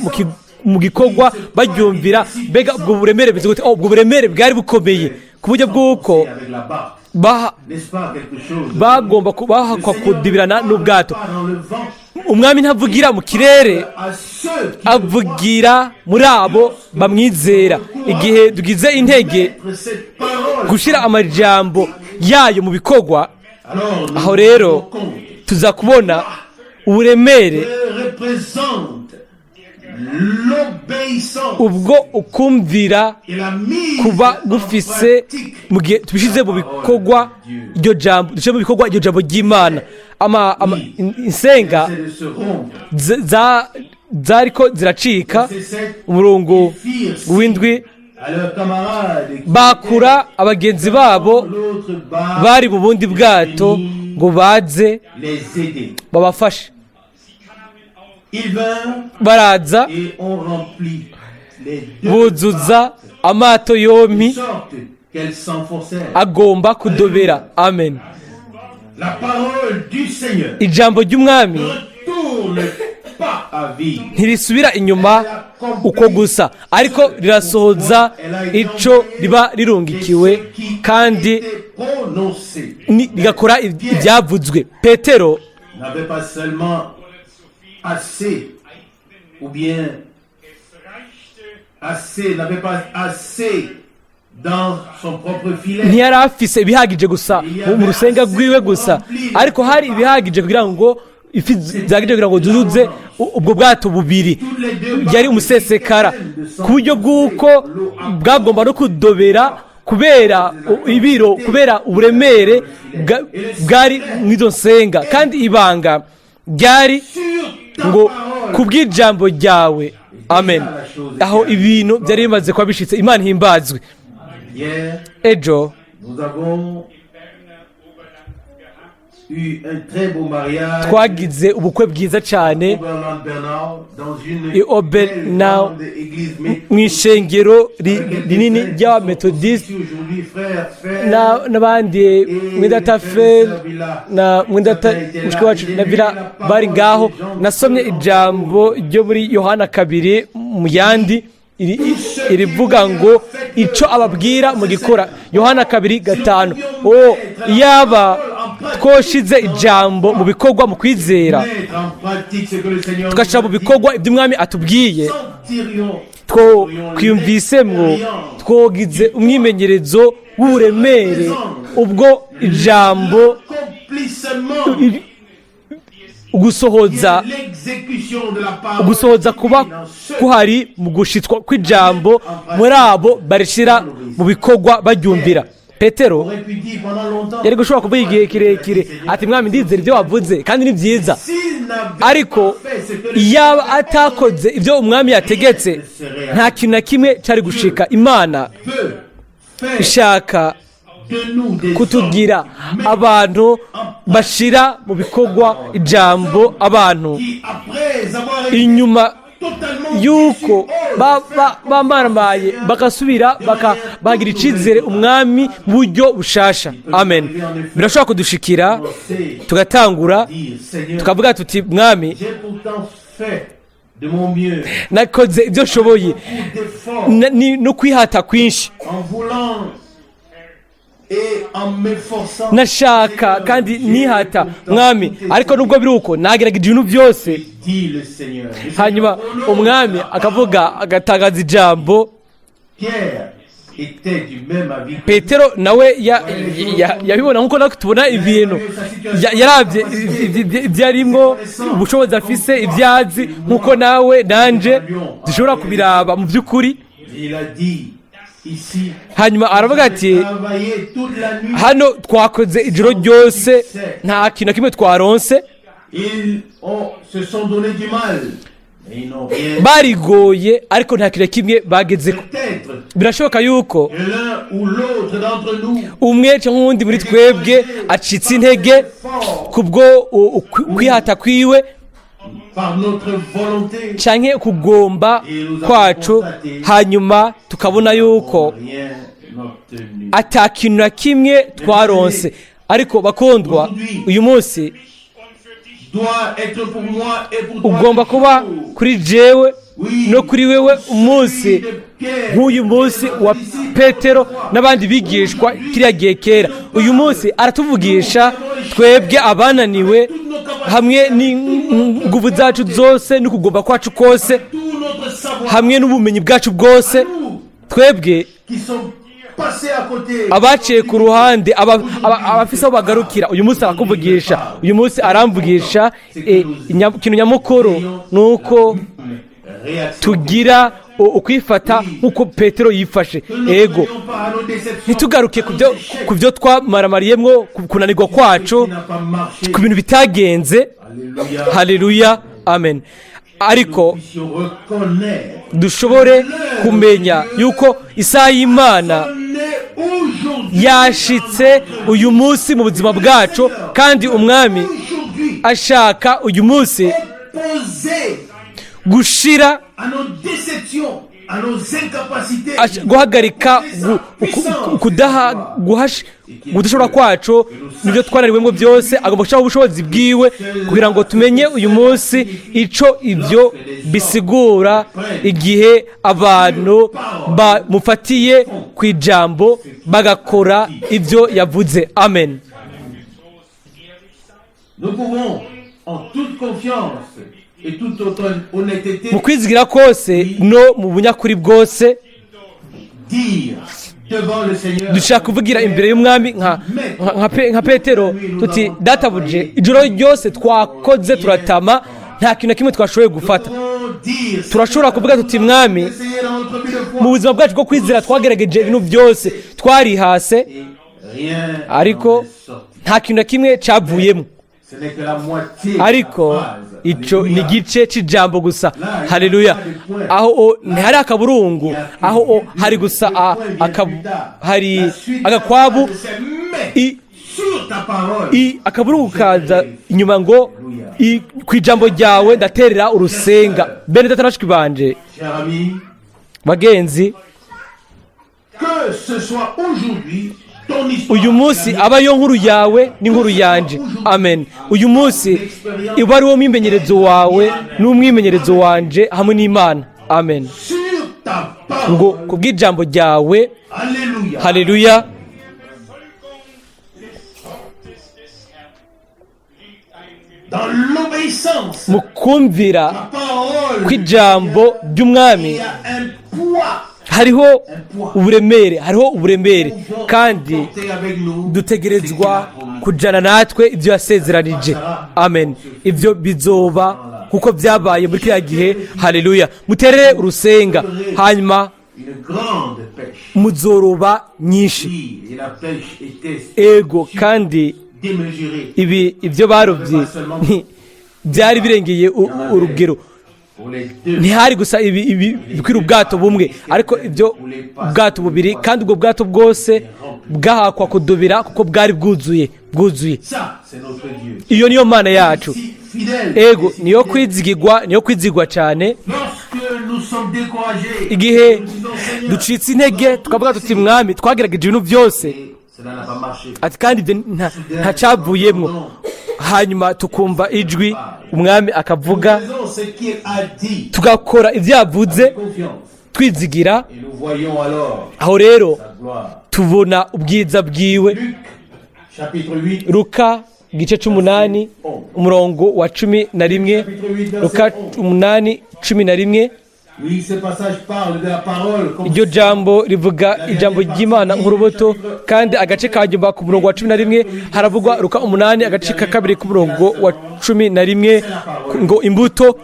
mu gikorwa baryumvira, mbega ubwo buremere bumeze gute? Oh, ubwo buremere bwari bukomeye ku buryo bw'uko avec la barque, n'est-ce pas quelque chose bagomba bahakwa kudibirana n'ubwato. Pas dans le vent, Umwami ntavugira mu kirere, à ceux qui avugira muri abo bamwizera. Igihe tugize intege mettent cette parole, gushyira amajambo yayo mu bikorwa, alors nous aho rero nous rendons compte tuza kubona uburemere que représente l'obéissance ubwo ukumvira et la mise kuba en gufise pratique mu gihe tubishyize mu bikorwa iryo jambo, dushyire mu bikorwa iryo jambo ry'Imana. Insenga c'est de se rompre. Zariko ziracika. Verset 7, Umurongo firent signe w'7, à leurs camarades qui bakura abagenzi babo étaient dans l'autre barque bari mu bundi bwato ngo baze les aider. babafashe. Ils vinrent Baraza, et ont rempli les deux buzuza amato yompi de sorte qu'elles s'enfoncèrent. agomba kudobera. Amen. La parole du Seigneur Ijambo ry'umwami ne retourne pas à vide. ntirisubira inyuma uko gusa, ariko rirasohoza ico riba rirungikiwe Et ce qui kandi était prononcé rigakora ibyavuzwe. Petero n'avait pas seulement assez, ou bien assez, n'avait pas assez dans son propre filet. ntiyari afise ibihagije gusa mu rusenga rwiwe gusa, ariko hari ibihagije kugira ngo ifi zihagije kugira ngo zuzuze ubwo bwato bubiri. Yari umusesekara ku buryo bw'uko bwagomba no kudobera kubera ibiro, kubera uburemere bwari mu izo nsenga. Kandi ibanga ryari Sur ta ngo parole. ku bw'ijambo ryawe, amen. Aho ibintu byari bimaze kuba bishitse. Imana ihimbazwe. Hier, Ejo nous avons eu un très beau mariage Twagize ubukwe bwiza cyane Oberland Bernard dans une i Obernau, belle grande église mais mu ishengero rinini ry'abametodisite aujourd'hui frère frère n'abandi mwidata Fer na mwidata mushiki wacu na Vila bari ngaho. Nasomye ijambo ryo muri Yohana 2 mu yandi irivuga ngo icyo ababwira mu gikora, Yohana 2:5. O yaba twoshize ijambo mu bikorwa mu kwizera, mettre en pratique ce que le Seigneur tugashyira mu nous a dit, bikorwa ibyo umwami atubwiye, sentirions two twiyumvisemwo twogize umwimenyerezo w'uburemere ubwo ijambo l'accomplissement gusohoza l'exécution de la parole ugusohoza kuba divine en ceux kuhari mu gushitswa kw'ijambo muri abo barishira mu bikorwa baryumvira. Petero aurait pu dire pendant longtemps yari gushobora kuvuga igihe kirekire ati: "Mwami, ndizera ibyo wavuze kandi ni byiza." s'il n'avait Ariko pas fait ce que le iyaba atakoze ibyo umwami yategetse, nta kintu na kimwe cyari gushika. Imana peut faire ishaka de nous des kutugira hommes abantu bashira mu bikorwa ijambo, abantu qui après avoir été inyuma totalement yuko déçus, oh, bamaramaye bagasubira bagira icyizere umwami mu buryo bushasha. Amen. Birashobora kudushikira c'est tugatangura dire: Seigneur, tukavuga tuti: "Mwami, j'ai pourtant fait de mon mieux, nakoze ibyo nshoboye beaucoup d'efforts, no kwihata kwinshi, en voulant et en m'efforçant. Nashaka kandi nihata, mwami, ariko nubwo biri uko nagerageje ibintu byose." Dit le Seigneur. Le Seigneur Hanyuma prononce umwami la akavuga, agatangaza ijambo. Pierre était du même avis que Petero nawe yabibona nkuko natwe tubona ibintu. Yarabye ibyo arimwo, ubushobozi afise, ibyo azi, nkuko nawe nanje dushobora kubiraba mu by'ukuri. Il a dit ici, Hanyuma aravuga ati: travaillé toute la nuit. "Hano twakoze ijoro ryose, nta kintu na kimwe twaronse." Ils se sont donné du mal. Mais ils n'ont rien. Barigoye ariko nta kintu na kimwe bagezeko. Peut-être Birashoboka yuko que l'un ou l'autre d'entre nous umwe cyangwa uwundi muri twebwe acitse intege kubwo kwihata kwiwe par notre volonté canke kugomba kwacu, hanyuma tukabona yuko rien obtenu. ata kintu na kimwe twaronse. Ariko bakundwa, uyu munsi Doit être pour moi et pour toi ugomba kuba toujours. Kuri jewe no kuri wewe umunsi nk'uyu munsi wa Petero n'abandi bigishwa kiriya gihe kera. Uyu munsi aratuvugisha twebwe abananiwe, hamwe n'inguvu zacu zose n'ukugomba kwacu kose, Tout notre savoir, hamwe n'ubumenyi bwacu bwose, twebwe qui sont passés à côté. Abaciye ku ruhande, abafise aho bagarukira. Uyu munsi arakuvugisha, uyu munsi aramvugisha. Ikintu nyamukuru ni uko Réaction. Tugira ukwifata nk'uko Petero yifashe. Ego, Ne pas à nos déceptions, ntitugaruke ku byo twamaramariyemwo, ku kunanirwa kwacu, qui n'a pas marché. ku bintu bitagenze. Alléluia. Haleluya, amen. Ariko Puissions reconnaître. Dushobore kumenya yuko isaha y'Imana On est aujourd'hui. Yashitse uyu munsi mu buzima bwacu, kandi umwami Aujourd'hui, ashaka uyu munsi opposé gushira à nos déceptions, à nos incapacités. Guhagarika kudaha kudashobora kwacu nibyo twananiwemo byose. Agomba gushyiraho ubushobozi bwiwe kugira ngo tumenye uyu munsi ico ibyo bisigura igihe abantu bamufatiye ku ijambo bagakora ibyo yavuze. Amen. Nous pouvons, en toute confiance et toute autre honnêteté, Mu kwizigira kose no mu bunyakuri bwose, dire devant le Seigneur, dushaka kuvugira imbere y'umwami nka Petero tuti: "Databuje, ijoro ryose twakoze turatama, nta kintu na kimwe twashoboye gufata." nous pouvons dire, Turashobora kuvuga tuti: "Mwami, Seigneur, dans notre vie de foi, mu buzima bwacu bwo kwizera twagerageje ibintu byose, twarihase, et rien ariko n'en est sorti. Nta kintu na kimwe cyavuyemo." Ce n'est que la moitié de la Ariko phrase. icyo ni Alléluia. igice cy'ijambo gusa. Haleluya! Aho ntihari akaburungu, aho hari gusa hari agakwabu. Mais I- surtout, Sur ta parole. Akaburungu kaza inyuma ngo ku ijambo ryawe ndaterera urusenga. Bene data na bashiki banje, Cher ami, bagenzi, que ce soit aujourd'hui ton histoire. Uyu munsi aba yo nkuru yawe n'inkuru yanje. Amen. Uyu munsi iba ari wo mwimenyerezo wawe n'umwimenyerezo wanje hamwe n'Imana. Amen. Sur ta parole. Ngo kubw'ijambo ryawe. Alléluia. Haleluya. Verfolgung des Wortes des Herrn liegt ein Dans l'obéissance. Mu kumvira La parole. kw'ijambo ry'Umwami Il y a un poids. hariho uburemere, hariho uburemere, kandi Porter avec nous dutegerezwa kujana natwe ibyo yasezeranije. Amen. Ibyo bizoba kuko byabaye muri kiriya gihe. Haleluya. Muterere urusenga, hanyuma une grande pêche. muzoroba nyinshi. Oui, et la pêche était Ego, kandi démesurée ibi ibyo barobye byari birengeye urugero. pour les deux. Ntihari gusa ibi bikwira ubwato bumwe, ariko ibyo ubwato bubiri, kandi ubwo bwato bwose bwahakwa kudubira kuko bwari bwuzuye, bwuzuye. Ça, c'est notre Dieu. Iyo niyo Mana yacu. Si fidèle. Ego, niyo kwizigirwa, niyo kwizigwa cyane. Lorsque nous sommes découragés, Igihe nous disons, Seigneur, ducitse intege tukavuga tuti: "Mwami, twagerageje ibintu byose," et cela n'a pas marché. ati kandi ibyo ntacavuyemwo, hanyuma tukumva ijwi Umwami akavuga, Faisons ce qu'il a dit. tugakora ibyo yavuze Confiance. twizigira. Et nous voyons alors Aho rero sa gloire. tubona ubwiza bwiwe. Luc, chapitre 8, Luka igice c'umunani, umurongo wa 11. Luka 8:11. Oui, ce passage parle de la parole comme Iryo jambo rivuga ijambo ry'Imana nk'urubuto, kandi agace ka nyuma ku murongo wa 11 haravugwa, Luka 8 agace ka kabiri k'umurongo wa 11, ngo imbuto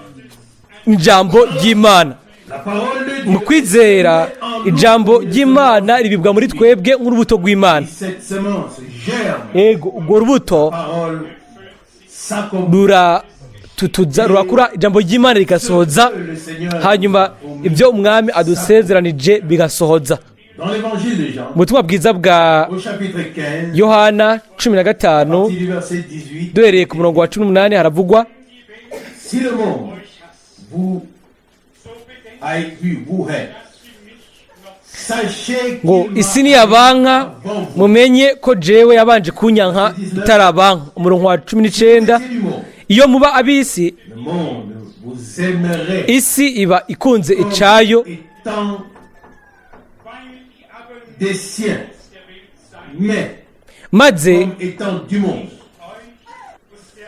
ijambo ry'Imana. La parole de Dieu. Mu kwizera ijambo ry'Imana ribibwa muri twebwe nk'urubuto rw'Imana. Cette semence germe. Yego, urwo rubuto Parole s'accomplit. ruratutuza, rurakura, ijambo ry'Imana rigasohoza, Le Seigneur hanyuma ibyo Umwami adusezeranije bigasohoza. Dans l'évangile de Jean, Mu butumwa bwiza bwa au chapitre 15, Yohana 15, partir du verset 18, duhereye ku murongo wa 18, haravugwa: si le monde vous hait, vous hait, sachez ngo qu'il m'a isi niyabanka, mumenye ko jewe yabanje kunyanka itarabanka. Umurongo wa 19: du monde. Iyo muba ab'isi, Le monde vous aimerait isi iba ikunze icayo. Étant des siens, mais Maze comme étant du monde.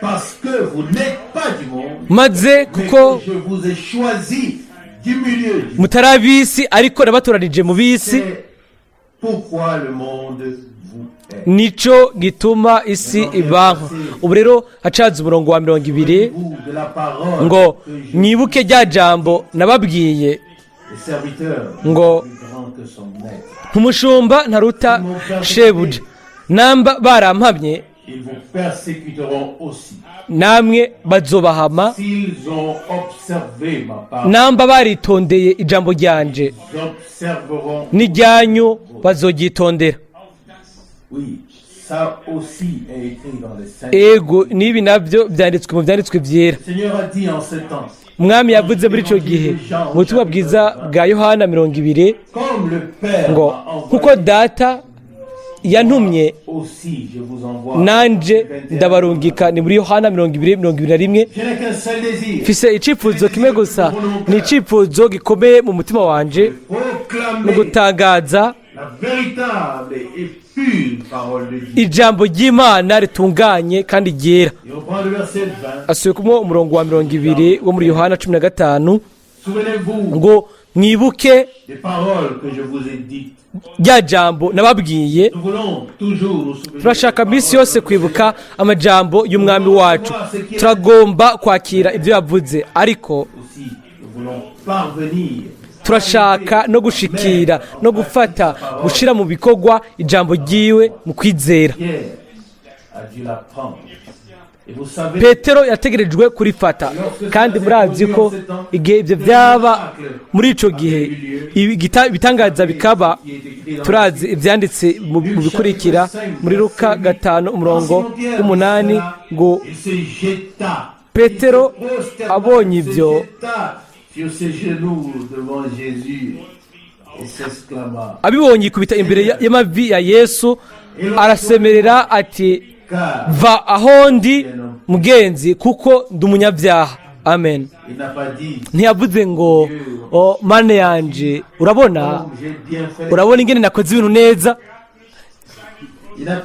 Parce que vous n'êtes pas du monde, maze mais kuko que je vous ai choisi du milieu du monde. Mutari ab'isi, ariko nabatoranije mu b'isi. C'est pourquoi le monde vous hait. Nico gituma isi ibanka. Ubu rero hacaza umurongo wa 20, Vous de la parole ngo que je mwibuke rya jambo nababwiye, le serviteur ngo est plus grand que son maître. Umushumba ntaruta shebuja. Namba barampamye, Ils vous persécuteront aussi. namwe bazobahama. S'ils ont observé ma parole, Namba baritondeye ijambo ryanje, ils observeront. n'iryanyu bazoryitondera. Oui, ça aussi est écrit dans les Saints. Ego, n'ibi nabyo byanditswe mu byanditswe byera. Le Seigneur a dit en ce temps, Umwami yavuze muri icyo gihe mu butumwa bwiza bwa Yohana 20, comme le Père ngo m'a envoyé, kuko Data yantumye, aussi je vous envoie. nanje ndabarungika. Ni muri Yohana 20:21. Je n'ai qu'un seul désir, Mfise icyifuzo kimwe gusa, ni icyifuzo gikomeye mu mutima wanje, ni proclamer gutangaza la véritable et pure parole de Dieu. ijambo ry'Imana ritunganye kandi ryera. Et on prend le verset 20. Asubikamo umurongo wa 20 wo muri Yohana 15, Souvenez-vous ngo mwibuke des paroles que je vous ai dites. rya jambo nababwiye. Nous voulons toujours nous souvenir Turashaka des minsi paroles yose kwibuka amajambo y'Umwami wacu. Turagomba kwakira ibyo yavuze, ariko aussi. Nous voulons parvenir turashaka no gushikira no gufata gushyira mu bikorwa ijambo ryiwe mu kwizera. Pierre a dû la prendre. Et vous savez, Petero yategerejwe kurifata, kandi murazi ko igihe ibyo byaba muri ico gihe ibitangaza bikaba. Turazi ibyanditse mu bikurikira muri Luka 5 umurongo w'8 ngo il se jeta. Petero Il se prosterna, abonye il se ibyo, jeta sur ses genoux devant Jésus et s'exclama: abibonye yikubita imbere y'amavi ya Yesu, arasemerera ati: Car "Va aho ndi, mugenzi, kuko ndi umunyabyaha." Amen. Il n'a pas dit: Ntiyavuze ngo: "Oh, Mana yanje, urabona, Comme j'ai bien fait. urabona ingene nakoze ibintu neza." Il n'a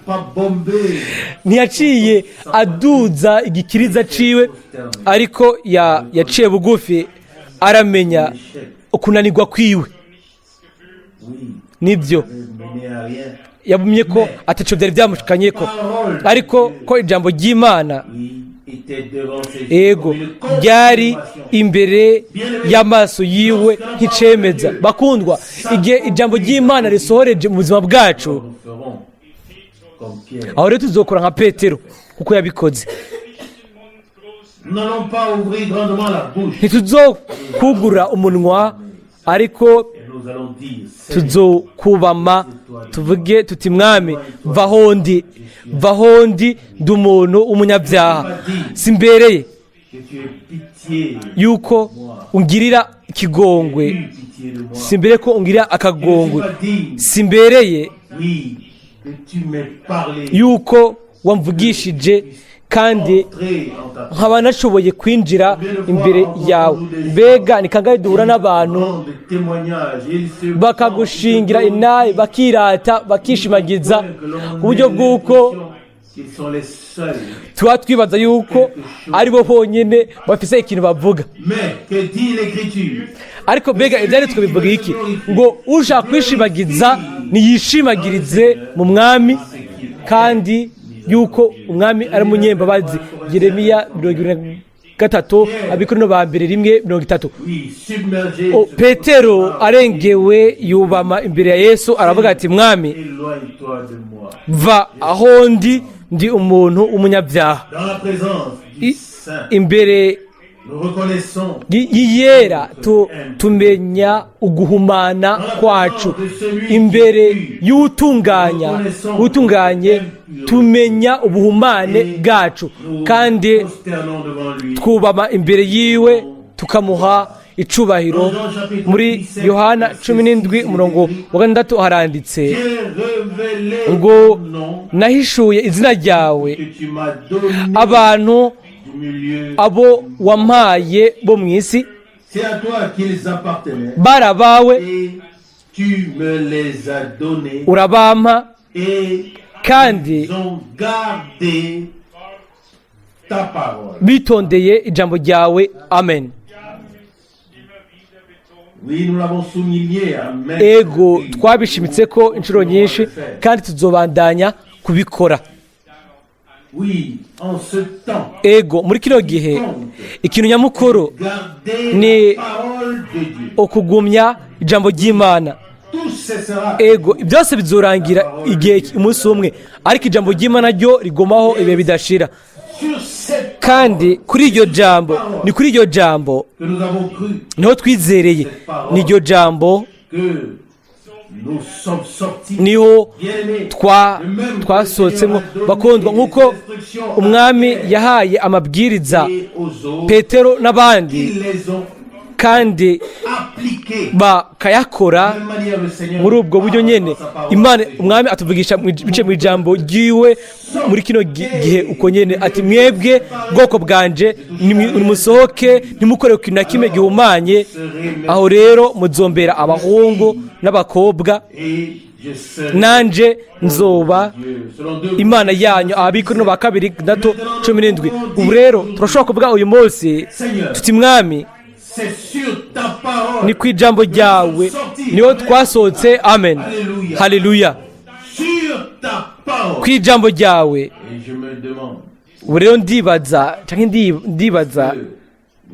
pas bombé. Ntiyaciye aduza igikiriza ciwe, ariko yaciye bugufi, aramenya L'échec. ukunanirwa kwiwe. Oui, Nibyo, ne menait à rien. yabumye ko ataco byari byamushikanye ko, ariko ko ijambo ry'Imana, Oui, était devant ses yeux ego, comme une ryari confirmation. imbere y'amaso yiwe nk'icemeza. Bakundwa, igihe ijambo ry'Imana risohoreje mu buzima bwacu, Nous ferons comme Pierre. aho rero tuzokora nka Petero kuko yabikoze. Nous n'allons pas ouvrir grandement la bouche Ntituzokugura umunwa, ariko et nous allons dire: Seigneur, tuzokubama tuvuge tuti: "Mwami, va aho ndi, va aho ndi, ndi umuntu w'umunyabyaha, simbereye que tu aies pitié, yuko ungirira ikigongwe, eu pitié de moi. simbereye ko ungirira akagongwe, Je ne suis pas digne, simbereye oui, que tu m'aies parlé, yuko wamvugishije kandi entré en ta nkaba nashoboye kwinjira imbere yawe." Mbega ni kangahe duhura n'abantu grande témoignage. Ils se bakagushingira inabi, bakirata, bakishimagiza ku buryo bw'uko qu'ils sont les seuls. tuba twibaza yuko ari bo bonyine bafise ikintu bavuga. Mais que dit l'Écriture? Ariko mbega ibyanditswe bivuga iki? Ngo ushaka kwishimagiza niyishimagirize mu Mwami, kandi yuko Umwami ari umunyembabazi. Yeremiya 23, Abakorinto ba mbere 1:30. Oui, submergé. O, Petero arengewe yubama imbere ya Yesu, aravuga ati: "Mwami, Éloigne-toi de moi. va aho ndi, ndi umuntu w'umunyabyaha." Dans la présence du Saint, Imbere nous reconnaissons y'iyera tumenya uguhumana kwacu. Imbere y'utunganya utunganye tumenya ubuhumane bwacu, nous kandi prosternons devant lui. twubama imbere yiwe, tukamuha icubahiro. Muri Yohana 17 umurongo wa 6 haranditse J'ai révélé ngo: ton nom "Nahishuye izina ryawe que tu m'as donné abantu du milieu. abo wampaye bo mu isi. C'est à toi qu'ils appartenaient Bari abawe, et tu me les as donnés urabampa, et kandi ils ont gardé ta parole. bitondeye ijambo ryawe." Amen. Oui, nous l'avons souligné à maintes Ego, reprises. twabishimitse ko inshuro nyinshi, kandi tuzobandanya kubikora. Oui, en ce temps, Ego, muri kino gihe ikintu nyamukuru gardez ni la parole de Dieu. ukugumya ijambo ry'Imana. Tout cessera. Ego, byose bizorangira igihe umunsi umwe, ariko ijambo ry'Imana ryo rigumaho ibihe bidashira. Sur cette Kandi kuri iryo jambo, ni kuri iryo jambo que nous avons cru, niho twizereye, ni iryo jambo que nous sommes sortis. niho Bien-aimés, twasohotsemo. Bakundwa, nk'uko Umwami yahaye amabwiriza et aux autres, Petero n'abandi, ils les ont kandi appliqués. bakayakora De la même manière, le Seigneur muri ubwo buryo nyene, Imana Umwami atuvugisha biciye mu ijambo ryiwe muri kino gihe uko nyene, ati: "Mwebwe bwoko bwanje, nimusohoke, ntimukore ikintu na kimwe gihumanye. Aho rero muzombera abahungu n'abakobwa, et je serai nanje nzoba Dieu. Selon deux Imana yanyu." Abakorinto ba kabiri 6:17. Ubu rero turashobora kuvuga uyu munsi tuti: "Mwami, C'est sur ta parole. ni ku ijambo ryawe niho twasohotse." Amen, haleluya. Sur ta parole. Ku ijambo ryawe. Et je me demande. Ubu rero ndibaza canke ndibaza.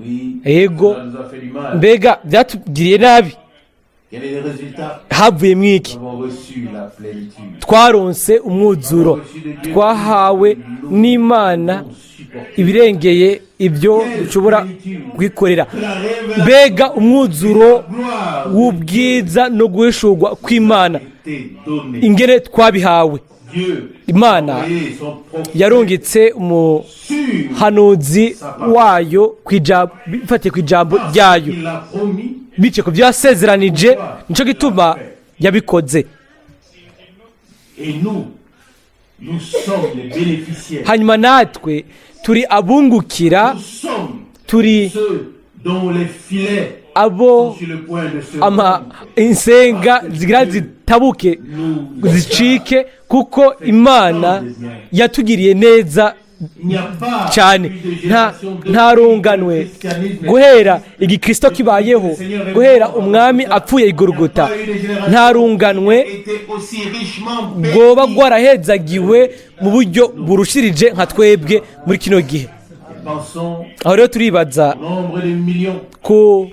Oui, Ego. ça nous a fait du mal. Mbega byatugiriye nabi? Quel est le résultat? Havuyemo iki? Nous avons reçu la plénitude. Twaronse umwuzuro, twahawe n'Imana ibirengeye ibyo dushobora kwikorera. Mbega umwuzuro Gloire w'ubwiza no guhishurwa kw'Imana, été donnée. ingene twabihawe! Dieu Imana envoyé son prophète yarungitse umuhanuzi sur wayo bifatiye ku ijambo ryayo, il a promis. biciye ku byo yasezeranije. Nicyo gituma yabikoze. Et nous, nous sommes les bénéficiaires. Hanyuma natwe turi abungukira. Nous sommes Turi ceux dont les filets abo sont sur le point de se ama rompre. insenga zigira zitabuke, Nous zicike, kuko Imana yatugiriye neza Il n'y a pas cyane. eu de Nta génération de nta runganwe christianisme. guhera igikristo kibayeho, guhera Umwami apfuye igorogota, nta runganwe Était aussi richement béni. rwoba rwarahezagiwe mu buryo burushirije nka twebwe muri kino gihe. Pensons Aho rero turibaza au nombre de millions ku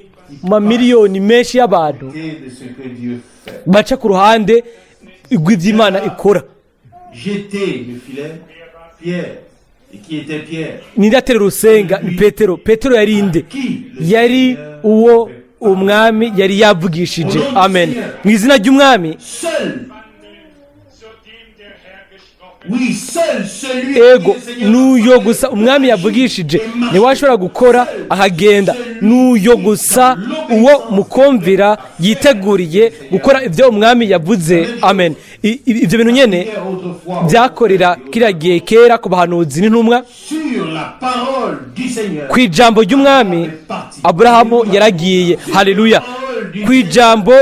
mamiliyoni menshi y'abantu de ce que Dieu fait. baca ku ruhande rw'iby'Imana ikora. Jeter le filet, Pierre. Et qui était Pierre? Ninde atera urusenga? Ni Petero. Petero yari inde? Qui le Yari Seigneur uwo avait parlé. Umwami yari yavugishije. Amen. Mu izina ry'Umwami. Seul, Zu dem der Herr gesprochen oui, seul celui Ego, qui le Seigneur n'uyo gusa Umwami yavugishije niwe ashobora gukora akagenda. N'uyo gusa uwo mukumvira yiteguriye gukora ibyo Umwami yavuze. Amen. Ibyo bintu nyene Pierre autrefois byakorera kiriya gihe kera ku bahanuzi n'intumwa. Sur la parole du Seigneur. Ku ijambo ry'Umwami Aburahamu yaragiye. Haleluya! Ku ijambo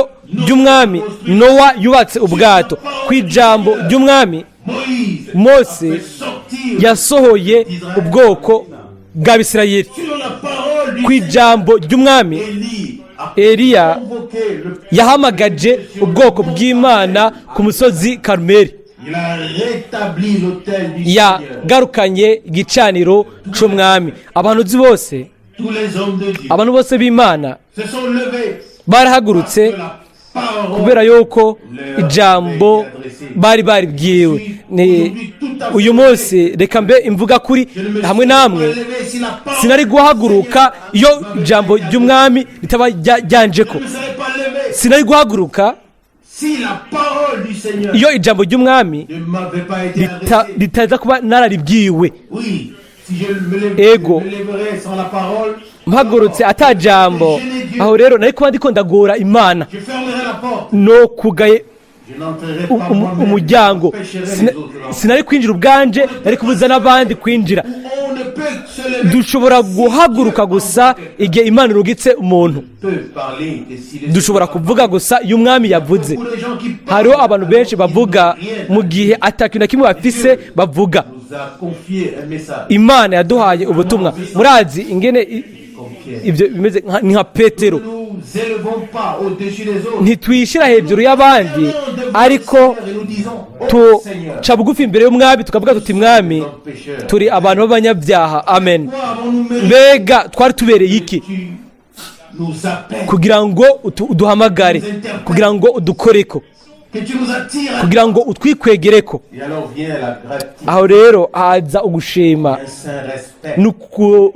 ry'Umwami Nowa yubatse ubwato. Ku ijambo ry'Umwami Moïse Mose a fait sortir yasohoye ubwoko bw'Abisirayeli. Sur la parole du Ku ijambo ry'Umwami Élie a Eliya convoqué le yahamagaje ubwoko bw'Imana ku musozi Karumeli. Il a rétabli l'autel du Seigneur. Yagarukanye igicaniro c'Umwami. Abahanuzi bose, Tous les hommes de Dieu abantu bose b'Imana se sont levés barahagurutse que la parole kubera yuko ijambo bari baribwiwe. Ni uyu munsi reka mbe imvuga kuri hamwe namwe, sinari guhaguruka iyo ijambo ry'Umwami ritaba ryanje ko Je ne serais pas levé sinari guhaguruka si la parole du Seigneur iyo ijambo ry'Umwami ne m'avait pas été adressée. ritaza kuba nararibwiwe. Oui, si je me, lève, Ego. je me lèverais sans la parole, Mpagurutse atajambo, aho rero nari kuba ndiko ndagora Imana. je fermerais la porte. No kugaye Je n'entrerai pas moi-même, umuryango. j'empêcherai les autres d'entrer. Sinari kwinjira ubwanje, nari kubuza n'abandi kwinjira. On ne peut se lever, Dushobora guhaguruka gusa igihe Imana irugitse umuntu. peut parler que si le Dushobora kuvuga gusa iyo Umwami yavuze. Beaucoup de gens qui parlent, Hariho abantu benshi bavuga mu gihe atakintu na kimwe bafise bavuga. nous a confié un message Imana yaduhaye ubutumwa. Murazi ingene comme Pierre. ibyo bimeze ni nka Petero. Nous nous élevons pas au-dessus des autres. Ntitwishyira hejuru y'abandi, ariko tuca bugufi imbere y'Umwami, tukavuga tuti: "Mwami, turi abantu b'abanyabyaha." Amen. Mbega twari tubereye iki Nous appelles, kugira ngo uduhamagare, kugira ngo udukoreko, que tu nous attires? kugira ngo utwikwegereko? Et alors vient la gratitude, Aho rero haza ugushima un saint respect. no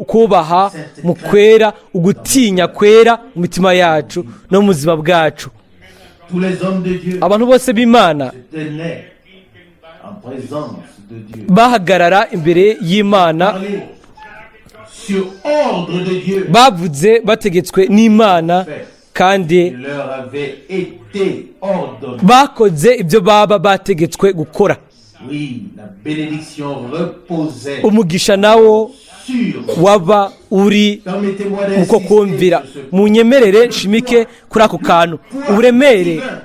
kubaha mu kwera, ugutinya kwera mu mitima yacu no mu buzima bwacu. Tous les hommes de Dieu Abantu bose b'Imana se tenaient en présence de Dieu. bahagarara imbere y'Imana. Parler sur ordre de Dieu. Bavuze bategetswe n'Imana kandi Il leur avait été ordonné. bakoze ibyo baba bategetswe gukora. Oui, la bénédiction reposait Umugisha nawo sur. waba uri Permettez-moi uko kumvira. d'insister sur ce Munyemerere nshimike kuri ako kantu.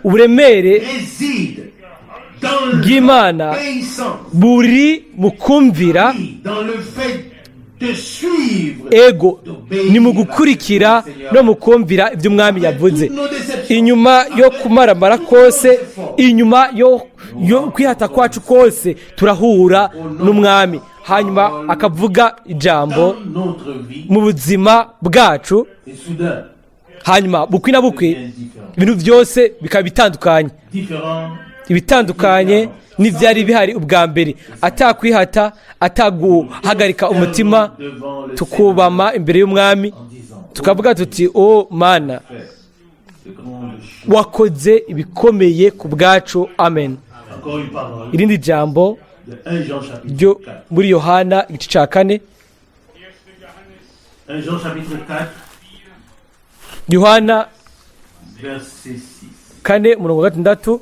Uburemere réside dans bw'Imana l'obéissance, buri mu kumvira. oui, dans le fait de suivre, Ego, ni mu gukurikira no mu kumvira ibyo Umwami yavuze. toutes nos déceptions, Inyuma yo kumaramara kose, inyuma yo kwihata kwacu kose, turahura n'Umwami, hanyuma akavuga ijambo dans notre vie, mu buzima bwacu. et soudain, Hanyuma bukwi na bukwi Devient différent. ibintu byose bikaba bitandukanye, Différent. ibitandukanye n'ibyari bihari ubwa mbere, atakwihata, ataguhagarika umutima, Devant le tukubama imbere y'Umwami, Seigneur en disant: tukavuga tuti: "O Mana, Fait de grandes choses. wakoze ibikomeye ku bwacu." Amen. Encore une parole Irindi jambo de 1 Jean chapitre ryo 4. muri Yohana igice cya 4. 1 Jean chapitre 4, Yohana verset 6. 4, umurongo wa 6.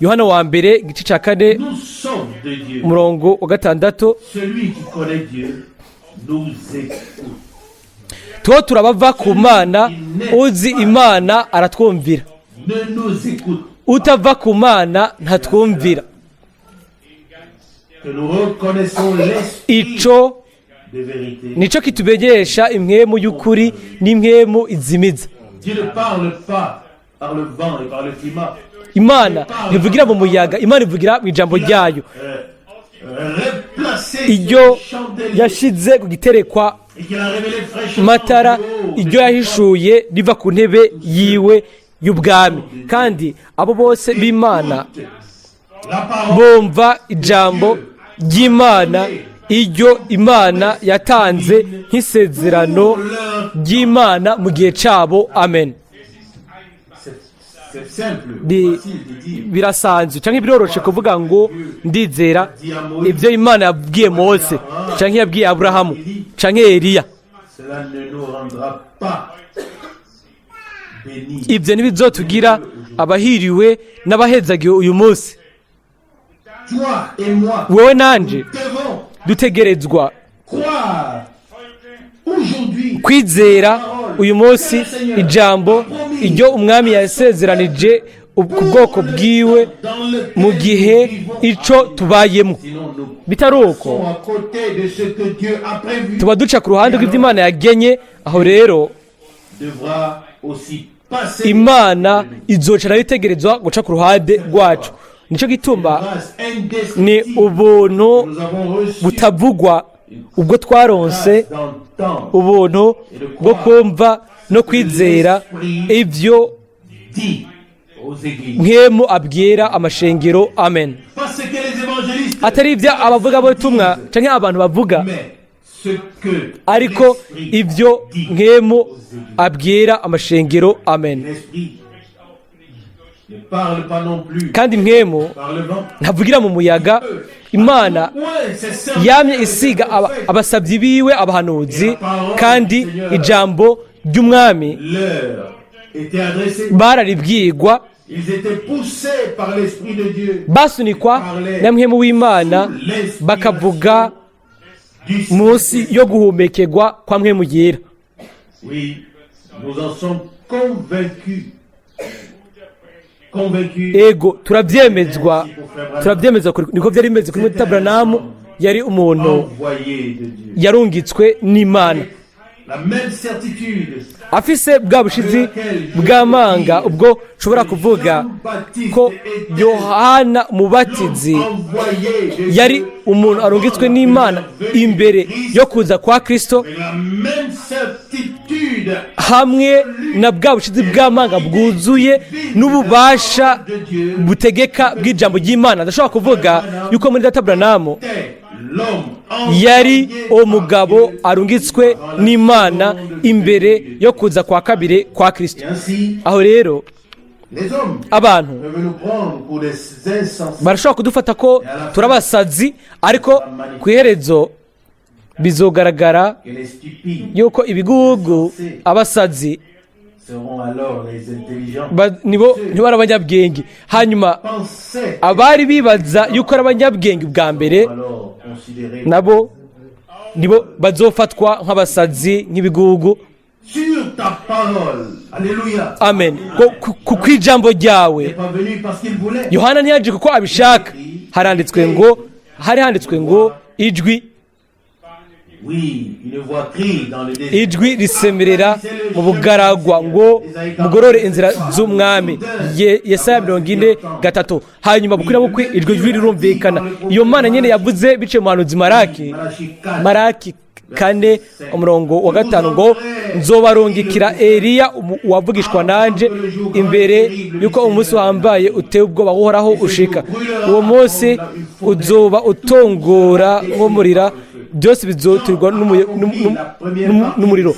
Yohana wa mbere igice cya 4, Nous sommes de Dieu. umurongo wa 6. Celui qui connaît Dieu nous écoute. Tuba turabava ku Mana, uzi Imana aratwumvira. Ne nous écoute. Utava ku Mana ntatwumvira. Que nous reconnaissons l'esprit Ico de vérité. nico kitumenyesha impwemu y'ukuri n'impwemu izimiza. Dieu ne parle pas par le vent et par le climat. Imana ntivugira mu muyaga, Imana ivugira mu ijambo ryayo, Replacé iryo sur le chandelier yashize ku giterekwa et qu'il a révélé fraîchement matara, du haut de iryo yahishuye riva ku ntebe yiwe y'ubwami. Kandi abo bose b'Imana la parole bumva ijambo ry'Imana, iryo Imana yatanze nk'isezerano ry'Imana mu gihe cyabo. Amen. C'est simple, facile de dire. Birasanzwe cyangwa biroroshe kuvuga ngo ndizera ibyo Imana yabwiye Mose, cyangwa yabwiye Aburahamu, cyangwa Eliya. Cela ne nous rendra pas bénis. Ibyo ntibizotugira abahiriwe n'abahezagiwe uyu munsi. Toi et moi Wowe nanje devons dutegerezwa croire aujourd'hui kwizera uyu munsi ijambo iryo Umwami yasezeranije ku bwoko bwiwe dans lequel mu gihe nous vivons. ico tubayemo. Sinon, nous Bitari uko, passons à côté de ce que Dieu a prévu. tuba duca ku ruhande rw'ibyo Imana yagenye. Aho rero Devra aussi passer. Imana izoca nayo itegerezwa guca ku ruhande rwacu. Nicyo gituma Grâce ni indescriptible ubuntu que nous avons reçue. butavugwa ubwo twaronse, Grâce d'entendre ubuntu bwo kumva no kwizera ibyo dit aux églises. Mpwemu abwira amashengero. Amen. Pas ce que les évangélistes, Atari ibyo abavugabutumwa cyangwa abantu bavuga, mais ce que ariko l'Esprit ibyo dit Mpwemu aux églises. abwira amashengero. Amen. L'Esprit ne parle pas non plus Kandi Mpwemu par le vent. ntavugira mu muyaga. Imana Ouais, c'est ça. yamye isiga abasabyi biwe, abahanuzi, kandi ijambo ry'Umwami Leur était adressée. bararibwirwa. Ils étaient poussés par l'Esprit de Dieu. Basunikwa na Mpwemu w'Imana, bakavuga Du munsi yo guhumekerwa kwa Mpwemu Yera. Oui, nous en sommes convaincus. Convaincus. Ego, turabyemezwa, turabyemezwa. Niko byari bimeze kuri Mwene Branham, yari umuntu Envoyé de Dieu. yarungitswe n'Imana, La même certitude afise bwa bushizi bw'amanga ubwo nshobora kuvuga ko Yohana Mubatizi envoyé de yari Dieu umuntu arungitswe n'Imana imbere yo kuza kwa Kristo, avec la même certitude hamwe na bwa bushizi bw'amanga bwuzuye n'ububasha de Dieu butegeka bw'ijambo ry'Imana, ndashobora kuvuga yuko muri data Branham était l'homme yari envoyé uwo par mugabo Dieu arungitswe n'Imana imbere yo kuza kwa kabiri kwa Kristo. Et ainsi, Aho rero les hommes abantu peuvent nous prendre pour des insensés. barashobora kudufata ko turabasazi, ariko ku iherezo bizogaragara Que les stupides yuko ibigugu, abasazi seront alors les intelligents. Nibo nibo ari abanyabwenge. Hanyuma Pensez abari bibaza yuko ari abanyabwenge bwa mbere, alors considérés nabo nibo bazofatwa nk'abasazi, nk'ibigugu. Sur ta parole. Alléluia. Amen. Ku ijambo ryawe. Il n'est pas venu parce qu'il voulait. Yohana ntiyaje kuko abishaka. Haranditswe ngo, hari handitswe ngo ijwi Oui, une voix crie dans le désert. Ijwi risemerera mu bugaragwa ngo mugorore inzira z'Umwami. Yesaya 43. Hanyuma bukwi na bukwi iryo jwi rirumvikana. Iyo Mana nyine yavuze biciye mu muhanuzi Maraki. Malachie 4, Maraki 4 umurongo wa 5 ngo nzobarungikira Eliya uwavugishwa nanje imbere yuko umunsi wambaye uteye ubwoba uhoraho ushika. Uwo munsi uzoba utongora nk'umurira, byose bizoturwa n'umuriro.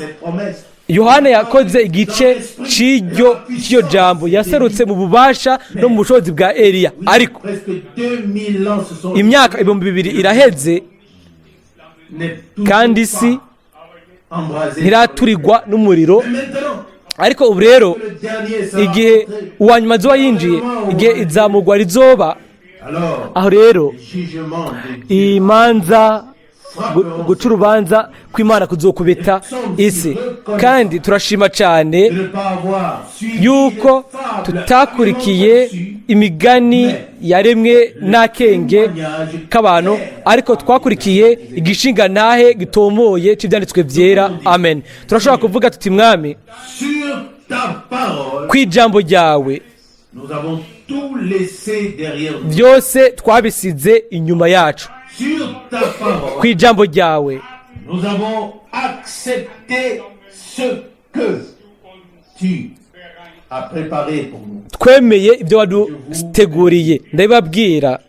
Yohana yakoze igice cy'iryo jambo, yaserutse mu bubasha no mu bushobozi bwa Eliya. Ariko imyaka 2000 iraheze kandi isi ntiraturirwa n'umuriro. Ariko ubu rero igihe uwa nyuma azoba yinjiye, igihe izamurwa rizoba, aho rero imanza guca urubanza kw'Imana kuzokubita isi. Kandi turashima cyane yuko tutakurikiye imigani yaremwe n'akenge k'abantu, ariko twakurikiye igishingantahe gitomoye cy'ibyanditswe byera. Amen. Turashobora kuvuga tuti Mwami, ku ijambo ryawe byose twabisize inyuma yacu. Ku ijambo ryawe twemeye ibyo waduteguriye. Ndabibabwira,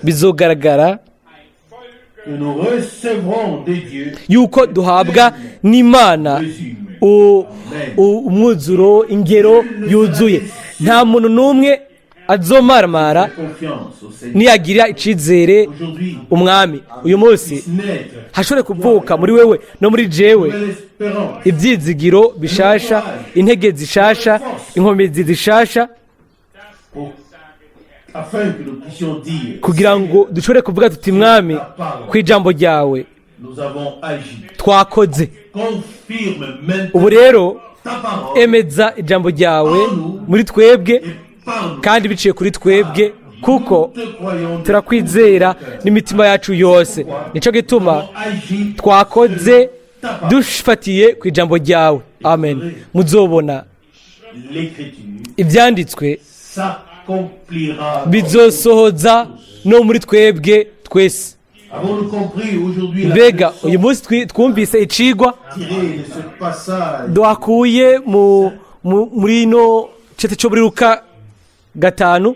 bizogaragara yuko duhabwa n'Imana umwuzuro, ingero yuzuye. Nta muntu n'umwe azomaramara niyagira icizere umwami. Uyu munsi hashobore kuvuka muri wewe no muri jewe ibyizigiro bishasha, intege zishasha, inkomezi zishasha, kugira ngo dushobore kuvuga tuti Mwami, ku ijambo ryawe twakoze. Ubu rero emeza ijambo ryawe muri twebwe kandi biciye kuri twebwe, kuko turakwizera n'imitima yacu yose. Nicyo gituma twakoze dufatiye ku ijambo ryawe. Amen. Muzobona ibyanditswe bizosohoza no muri twebwe twese. Mbega uyu munsi twumvise icigwa duhakuye muri ino cete cyo muri Luka 5.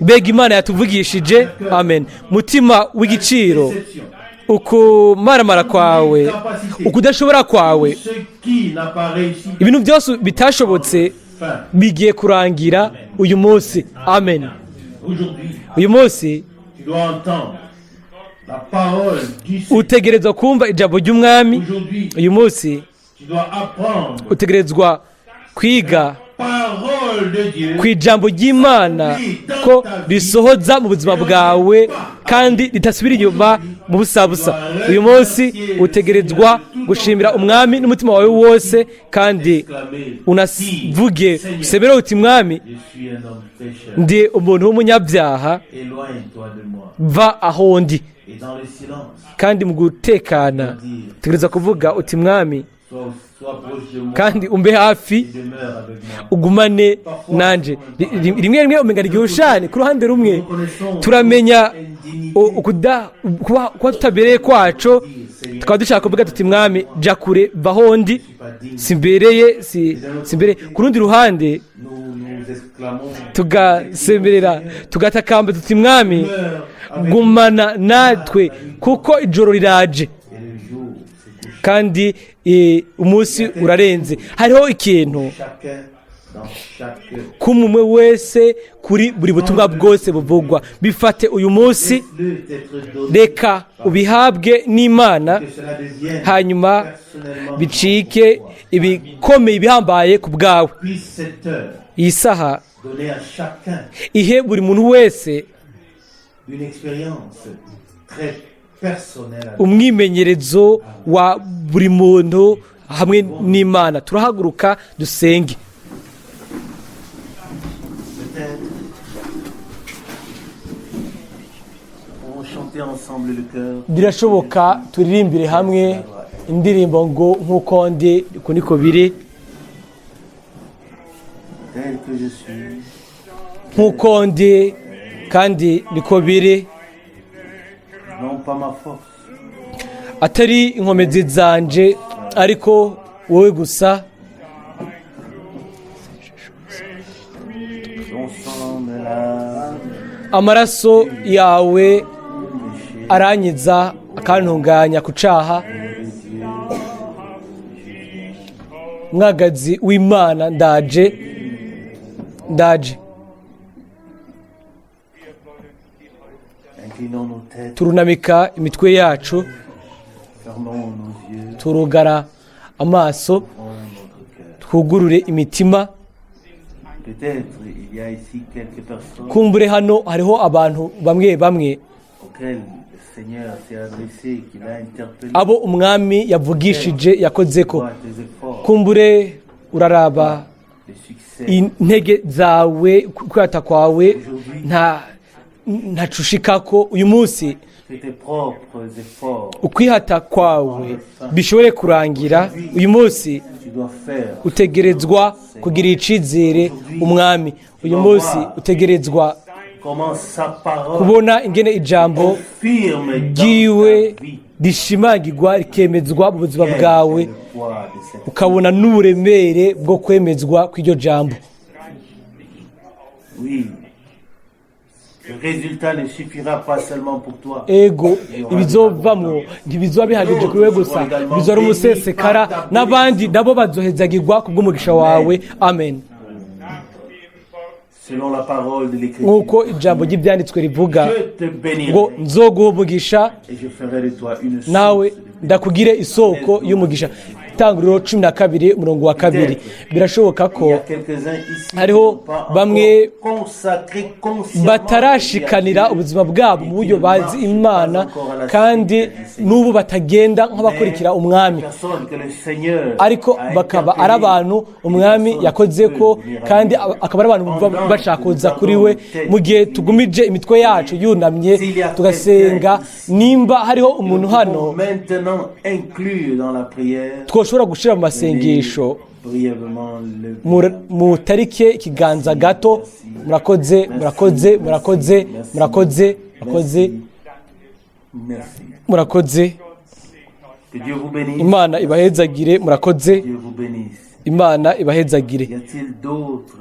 Mbega Imana yatuvugishije. Amen. Mutima w'igiciro, ukumaramara kwawe, ukudashobora kwawe, ibintu byose bitashobotse bigiye kurangira uyu munsi. Amen. Uyu munsi utegerezwa kumva ijambo ry'umwami. Uyu munsi utegerezwa kwiga ku ijambo ry'Imana ko risohoza mu buzima bwawe kandi ritasubira inyuma mu busabusa. Uyu munsi utegerezwa gushimira umwami n'umutima wawe wose, kandi unavuge usebere uti Mwami, ndi umuntu w'umunyabyaha, va aho ndi. Kandi mu gutekana utegerezwa kuvuga uti Mwami, kandi umbe hafi, ugumane nanje. Rimwe rimwe umenya igihushane. Ku ruhande rumwe turamenya kuba tutabereye kwacu, tukaba dushaka kuvuga tuti Mwami, jya kure, vaho ndi, simbereye, simbereye. Ku rundi ruhande tugasemerera, tugatakamba tuti Mwami, gumana natwe, kuko ijoro riraje kandi umunsi urarenze. Hariho ikintu k'umwe wese kuri buri butumwa bwose buvugwa. Bifate uyu munsi, reka ubihabwe n'Imana, hanyuma bicike ibikomeye ibihambaye ku bwawe. Iyi saha ihe buri muntu wese umwimenyerezo wa buri muntu hamwe n'Imana. Turahaguruka dusenge. Birashoboka turirimbire hamwe indirimbo ngo nk'uko ndi uko niko biri, nk'uko ndi kandi niko biri. Non pas ma force, Atari inkomezi zanje, ariko wowe gusa. Ton sang me lave, Amaraso yawe aranyiza akantunganya ku caha. Mwagazi w'Imana, ndaje, ndaje. Inclinons nos têtes, Turunamika imitwe yacu, fermons nos yeux, turugara amaso, ouvrons notre cœur. twugurure imitima. Peut-être il y a ici quelques personnes Kumbure hano hariho abantu bamwe bamwe auxquelles le Seigneur s'est adressé, qu'il a interpellé. abo Umwami yavugishije, yakozeko. Vois tes efforts, Kumbure uraraba le succès. intege zawe, kwata kwawe, ntacushikako uyu munsi. Que tes propres efforts, Ukwihata kwawe bishobore kurangira uyu munsi. tu dois faire. Utegerezwa kugira icizere Umwami uyu munsi. Utegerezwa Comment sa parole kubona ingene ijambo confirme dans ryiwe ta vie. rishimangirwa, rikemezwa mu buzima Quel bwawe, est le poids de cette ukabona n'uburemere bwo kwemezwa kw'iryo jambo. Oui. Le résultat ne suffira pas seulement pour toi. Ego, ibizovamwo ntibizoba bihagije kuri we gusa, bizoba ari umusesekara n'abandi nabo bazohezagirwa kubw'umugisha wawe. Amen. Selon la parole de l'Écriture, Nk'uko ijambo ry'Ibyanditswe rivuga je te bénirai ngo: "Nzoguha umugisha, et je ferai de toi une source nawe de bénédiction. ndakugire isoko y'umugisha." Itanguriro 12, umurongo wa 2. Birashoboka ko Il y a quelques-uns ici qui hariho n'ont pas encore bamwe consacré consciemment batarashikanira leur vie à ubuzima bwabo mu buryo bazi Imana, kandi n'ubu batagenda nk'abakurikira Umwami, Dieu. Personne que le Seigneur ariko a bakaba ari interpellé, abantu Umwami yakoze ko, kandi akaba ari abantu bumva bashaka kuza kuri we. Mu gihe tugumije imitwe yacu yunamye, tugasenga, nimba hariho umuntu nous hano pouvons maintenant inclure dans la prière, twoshobora gushyira mu masengesho, brièvement le mutarike ikiganza gato. Murakoze, murakoze, murakoze, murakoze, murakoze. Merci. Murakoze. Que Dieu vous bénisse. Imana ibahezagire. Murakoze. Dieu vous bénisse. Imana ibahezagire. Y a-t-il d'autres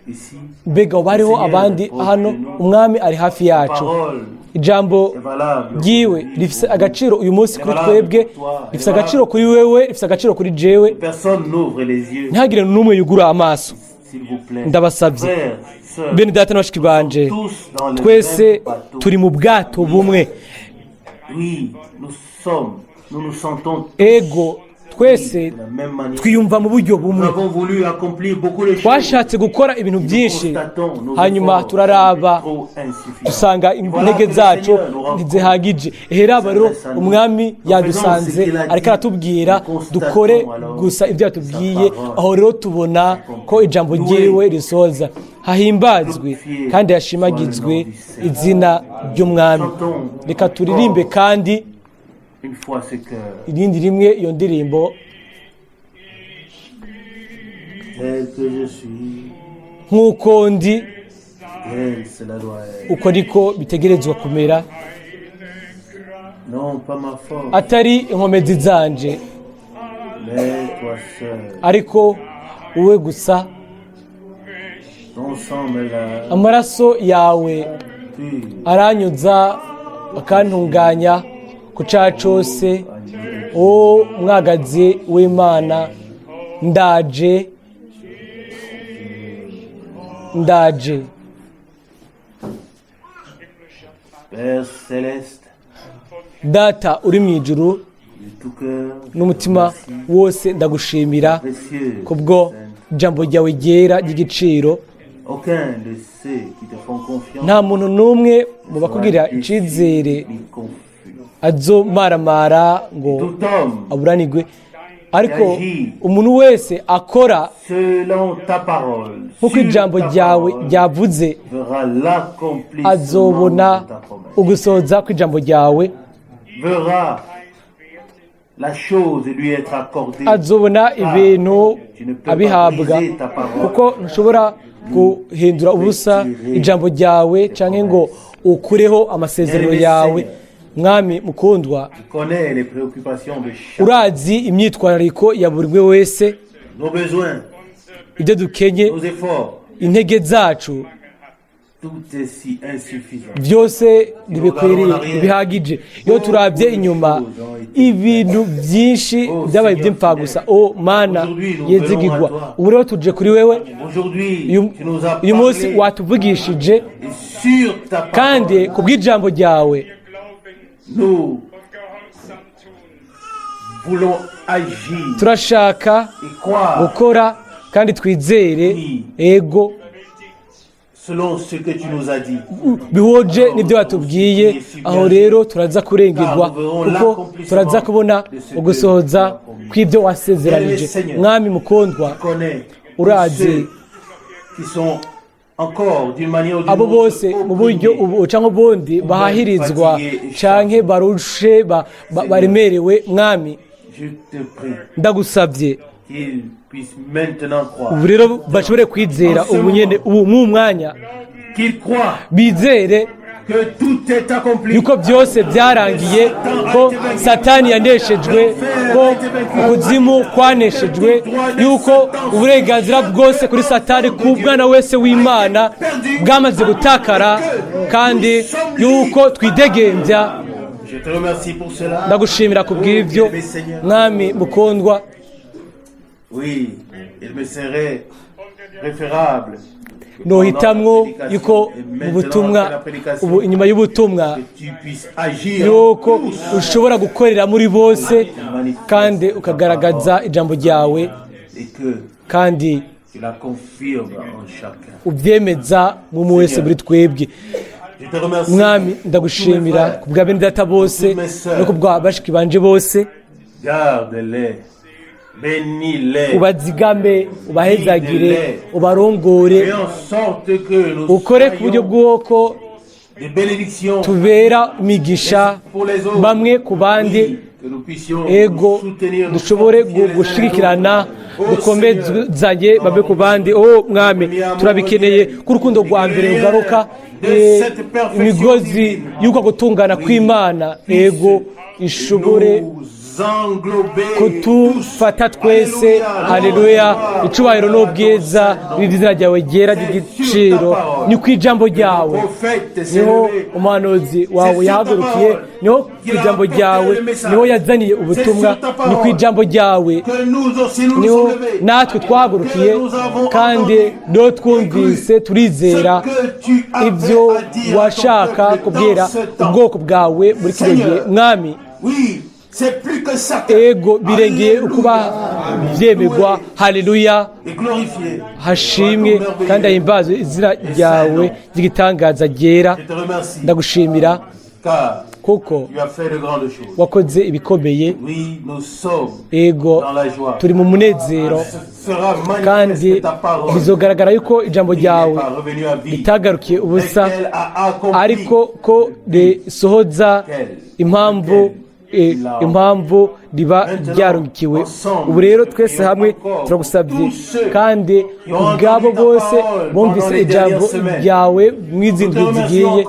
ici? Mbega hoba hariho abandi hano? Umwami ari hafi yacu. Parole Ijambo est valable. ryiwe rifise agaciro uyu munsi kuri twebwe, rifise agaciro kuri wewe, rifise agaciro kuri jewe. Personne n'ouvre les yeux, Ntihagire n'umwe yugura amaso. s'il vous plaît. Ndabasabye. Frères, sœurs, Bene data na bashiki banje, tous dans le twese même bateau. turi mu bwato bumwe. Oui, nous sommes, nous nous sentons Ego, twese de la même manière. twiyumva mu buryo Nous bumwe. avons voulu accomplir beaucoup de choses. Twashatse gukora ibintu byinshi, Constatons nos hanyuma efforts turaraba, trop insuffisants. dusanga intege zacu ntizihagije. Heraba rero Umwami yadusanze, ariko aratubwira dukore gusa ibyo yatubwiye. Aho rero tubona ko ijambo ryiwe risoza. Hahimbazwe kandi hashimagizwe izina ry'Umwami. Reka turirimbe kandi Une fois ce cœur, irindi rimwe iyo ndirimbo. Tel que je suis, Nk'uko ndi, tel cela doit être. uko niko bitegerezwa kumera. Non pas ma force, Atari inkomezi zanje, mais toi seul. ariko wowe gusa. Ton sang me lave, Amaraso yawe pur aranyuza akantunganya ku cyaha cyose. O mwagazi w'Imana, ndaje, ndaje. Père céleste, Data uri mu ijuru, de tout cœur, n'umutima wose ndagushimira précieux, kubwo ijambo ryawe ryera ry'igiciro. aucun de ceux qui te font confiance Nta muntu n'umwe mu bakugirira sera déçu icizere ni confus. azomaramara ngo Tout homme, aburanirwe, ariko umuntu wese akora selon ta parole, nk'uko sur ijambo ta ryawe parole, ryavuze, verra l'accomplissement azobona de ta promesse. ugusohoza kw'ijambo ryawe, Verra la chose lui être accordée. Azobona ibintu abihabwa, kuko ntushobora guhindura ubusa ijambo ryawe cyangwa ngo ukureho amasezerano yawe. Mwami mukundwa, tu connais les préoccupations de chacun, urazi imyitwarariko ya buri umwe wese, nos besoins, ibyo dukenye, nos efforts. intege zacu. Tout est si insuffisant. Byose ntibikwiriye, ntibihagije. Iyo turabye inyuma, ibintu byinshi byabaye iby'imfagusa. O Mana yizigigwa, ubu rero tuje kuri wewe. Aujourd'hui, tu nous as Uyu munsi parlé watuvugishije, et sur ta kandi parole, ku bw'ijambo ryawe nous Gehorsam tun. voulons agir turashaka et croire gukora kandi twizere, ego, selon ce que tu nous as dit. bihuje n'ibyo watubwiye. Aho rero turaza kurengerwa, kuko turaza kubona ugusohoza kw'ibyo wasezeranije. Mwami mukundwa, Tu connais urazi ceux qui sont encore d'une manière ou d'une abo autre bose mu buryo opprimés. ubu canke ubundi bahahirizwa canke barushe, baremerewe. Mwami, Je te prie ndagusabye qu'ils puissent maintenant croire. ubu rero bashobore kwizera ubu nyene, ubu mu mwanya, Qu'ils croient bizere que tout est accompli. yuko byose byarangiye, ko Satani yaneshejwe, ko ukuzimu kwaneshejwe, yuko uburenganzira bwose kuri Satani ku mwana wese w'Imana bwamaze gutakara, kandi yuko twidegembya. Je te remercie pour cela. Ndagushimira ku bw'ibyo, Mwami mukundwa. Oui, il me serait préférable que Nohitamwo pendant la yuko prédication et mu maintenant butumwa, après la prédication, ubu inyuma y'ubutumwa, que tu puisses agir yuko tous ushobora gukorera muri bose kandi ukagaragaza ijambo ryawe et que kandi tu la confirmes en chacun. Ubyemeza mu wese muri twebwe. Je te remercie. Mwami, ndagushimira ku bwa bene data bose no ku bwa bashiki banje bose. Garde-les. Bénis-les. Ubazigame, ubahezagire, ubarongore. Fais en sorte que nous Ukore ku buryo soyons bw'uko des bénédictions tubera imigisha pour les autres. bamwe ku bandi. Oui, que nous puissions Ego, nous soutenir, nous dushobore fortifier les uns les gushigikirana, autres. Oh, dukomezanye bamwe ku bandi. Oh Mwami, turabikeneye ko urukundo rwa mbere rugaruka, imigozi y'uko gutungana kw'Imana, ego, ishobore nous englober kutufata twese. Haleluya! Icubahiro n'ubwiza bw'izina ryawe ryera ry'igiciro. Ni ku ijambo ryawe niho umuhanuzi wawe yahagurukiye, niho ku ijambo ryawe niho yazaniye ubutumwa, ni ku ijambo ryawe que nous aussi nous nous niho sommes levés. natwe twahagurukiye, kandi niho twumvise turizera ibyo washaka kubwira ubwoko bwawe muri kino gihe, Mwami. Oui, c'est plus que ça. Ego, birengeye ukuba byemegwa. Haleluya! Et glorifié. Hashimwe kandi ahimbazwe izina ryawe ry'igitangaza ryera. Je te remercie Ndagushimira car kuko tu as fait de grandes choses. Wakoze ibikomeye. Oui, nous sommes Ego, dans la joie. Turi mu munezero, Ce sera kandi manifeste ta parole. Bizogaragara yuko ijambo Il n'est ryawe pas revenu à vie. ritagarukiye ubusa, Mais qu'elle a accompli ariko ko risohoza impamvu riba ryarungikiwe. Ubu rero twese hamwe turagusabye, kandi ubwabo bose bumvise ijambo ryawe mw'izi ndwi zigiye,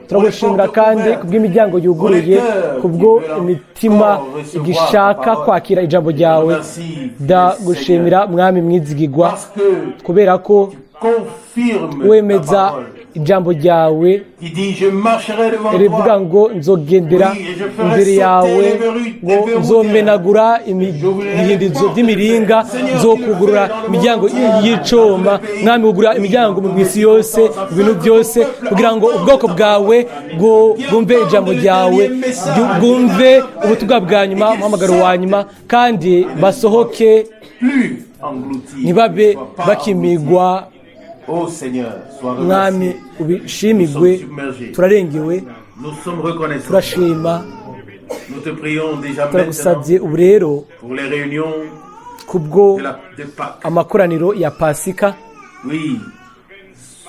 turagushimira kandi kubw'imiryango yuguruye, kubwo imitima igishaka kwakira ijambo ryawe. Ndagushimira, Mwami mwizigigwa, Parce que kubera ko confirme ta wemeza parole ijambo ryawe qui dit: je marcherai devant rivuga toi. ngo nzogendera imbere yawe, ngo nzomenagura ibihindizo by'imiringa, nzokugurura imiryango y'icuma. Mwami, wugurura imiryango mu isi yose, mu bintu byose, kugira ngo ubwoko bwawe bwumve ijambo ryawe, bwumve ubutumwa bwa nyuma, umuhamagaro wa nyuma, kandi basohoke, Plus engloutis. ntibabe Sois pas bakimigwa. engloutis. Ô Seigneur, sois Mwami, remercié. ubishimigwe. Turarengewe. Nous sommes reconnaissants. Turashima. Nous te prions déjà maintenant Turagusabye ubu rero pour les réunions kubwo de Pâques. Amakoraniro ya Pasika. Oui,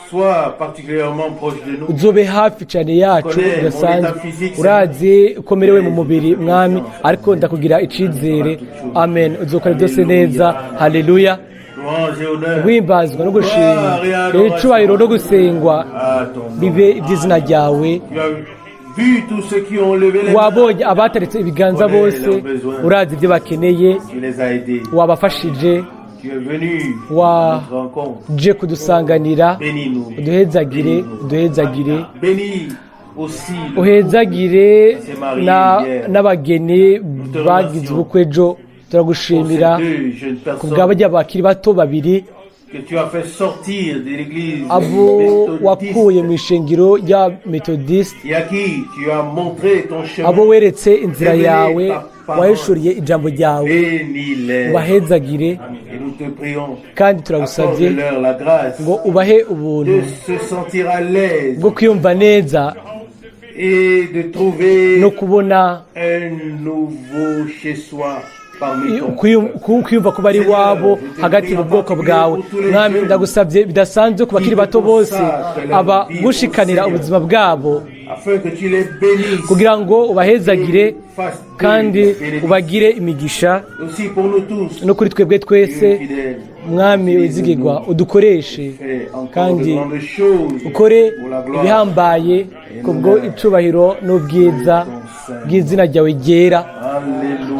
sois particulièrement proche de nous. Uzobe hafi cyane yacu bidasanzwe. Urazi uko merewe mu mubiri, Mwami, ariko ndakugira icyizere. Amen, uzokora byose neza. Haleluya! Louange et honneur Guhimbazwa no gushima, icubahiro no gusengwa à ton nom. bibe iby'izina ryawe. Tu as vu tous ceux qui ont levé les mains. Wabonye abateretse ibiganza bose, urazi ibyo bakeneye. Tu les as aidés. Wabafashije. Tu es venu Wa- à notre rencontre. Uje kudusanganira. Bénis-nous. Uduhezagire, uduhezagire. Bénis aussi le Uhezagire n'abageni bagize ubukwe ejo. pour Turagushimira ces deux jeunes ku bwa personnes bajya bakiri bato babiri que tu as fait sortir de l'église abo wakuye mu méthodiste ishengero rya metodiste et à qui tu as montré ton chemin. abo weretse inzira yawe, wahishuriye ijambo ryawe. Bénis-les. Ubahezagire. Et nous te prions, Kandi turagusabye accorde-leur la grâce ngo ubahe ubuntu de se sentir à l'aise bwo kwiyumva neza et de trouver no kubona un nouveau chez-soi parmi ton kwiyumva ko bari iwabo hagati mu bwoko bwawe. Mwami, ndagusabye bidasanzwe ku bakiri bato bose abagushikanira ubuzima bwabo afin que tu les bénisses kugira ngo ubahezagire et fasses d'eux kandi des bénédictions. Ubagire imigisha. Aussi pour nous tous, No kuri twebwe twese, Dieu fidèle, Mwami wizigirwa, udukoreshe fais encore de kandi grandes choses ukore pour la gloire ibihambaye kubwo icubahiro n'ubwiza bw'izina ryawe ryera.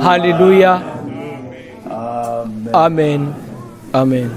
Alléluia. Haleluya. Amen. Amen, amen.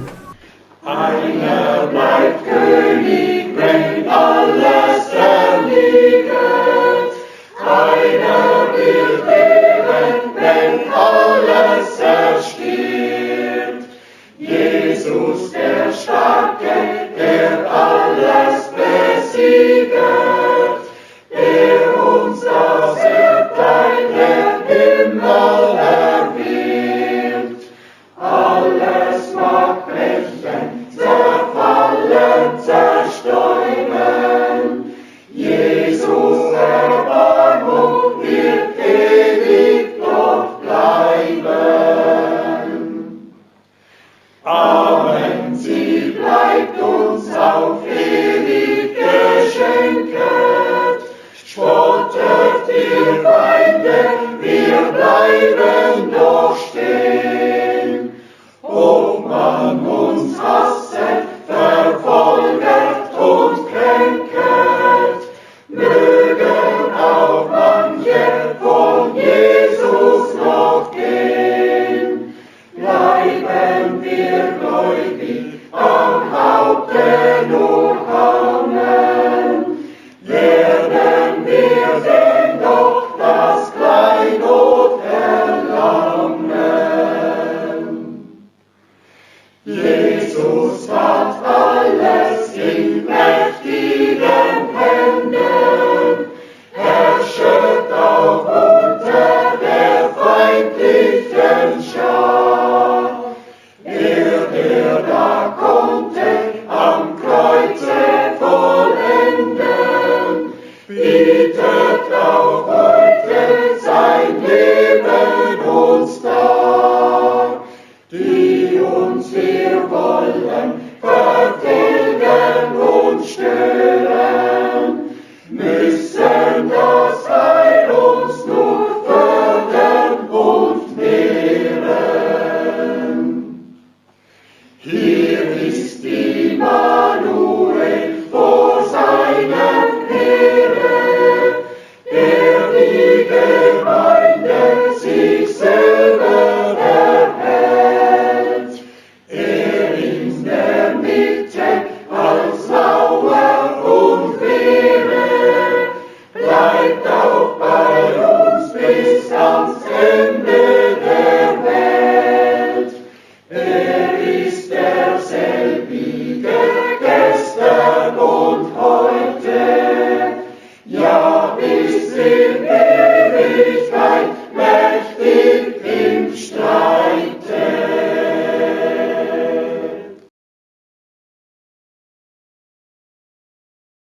Uns wir wollen vertilgen und stören.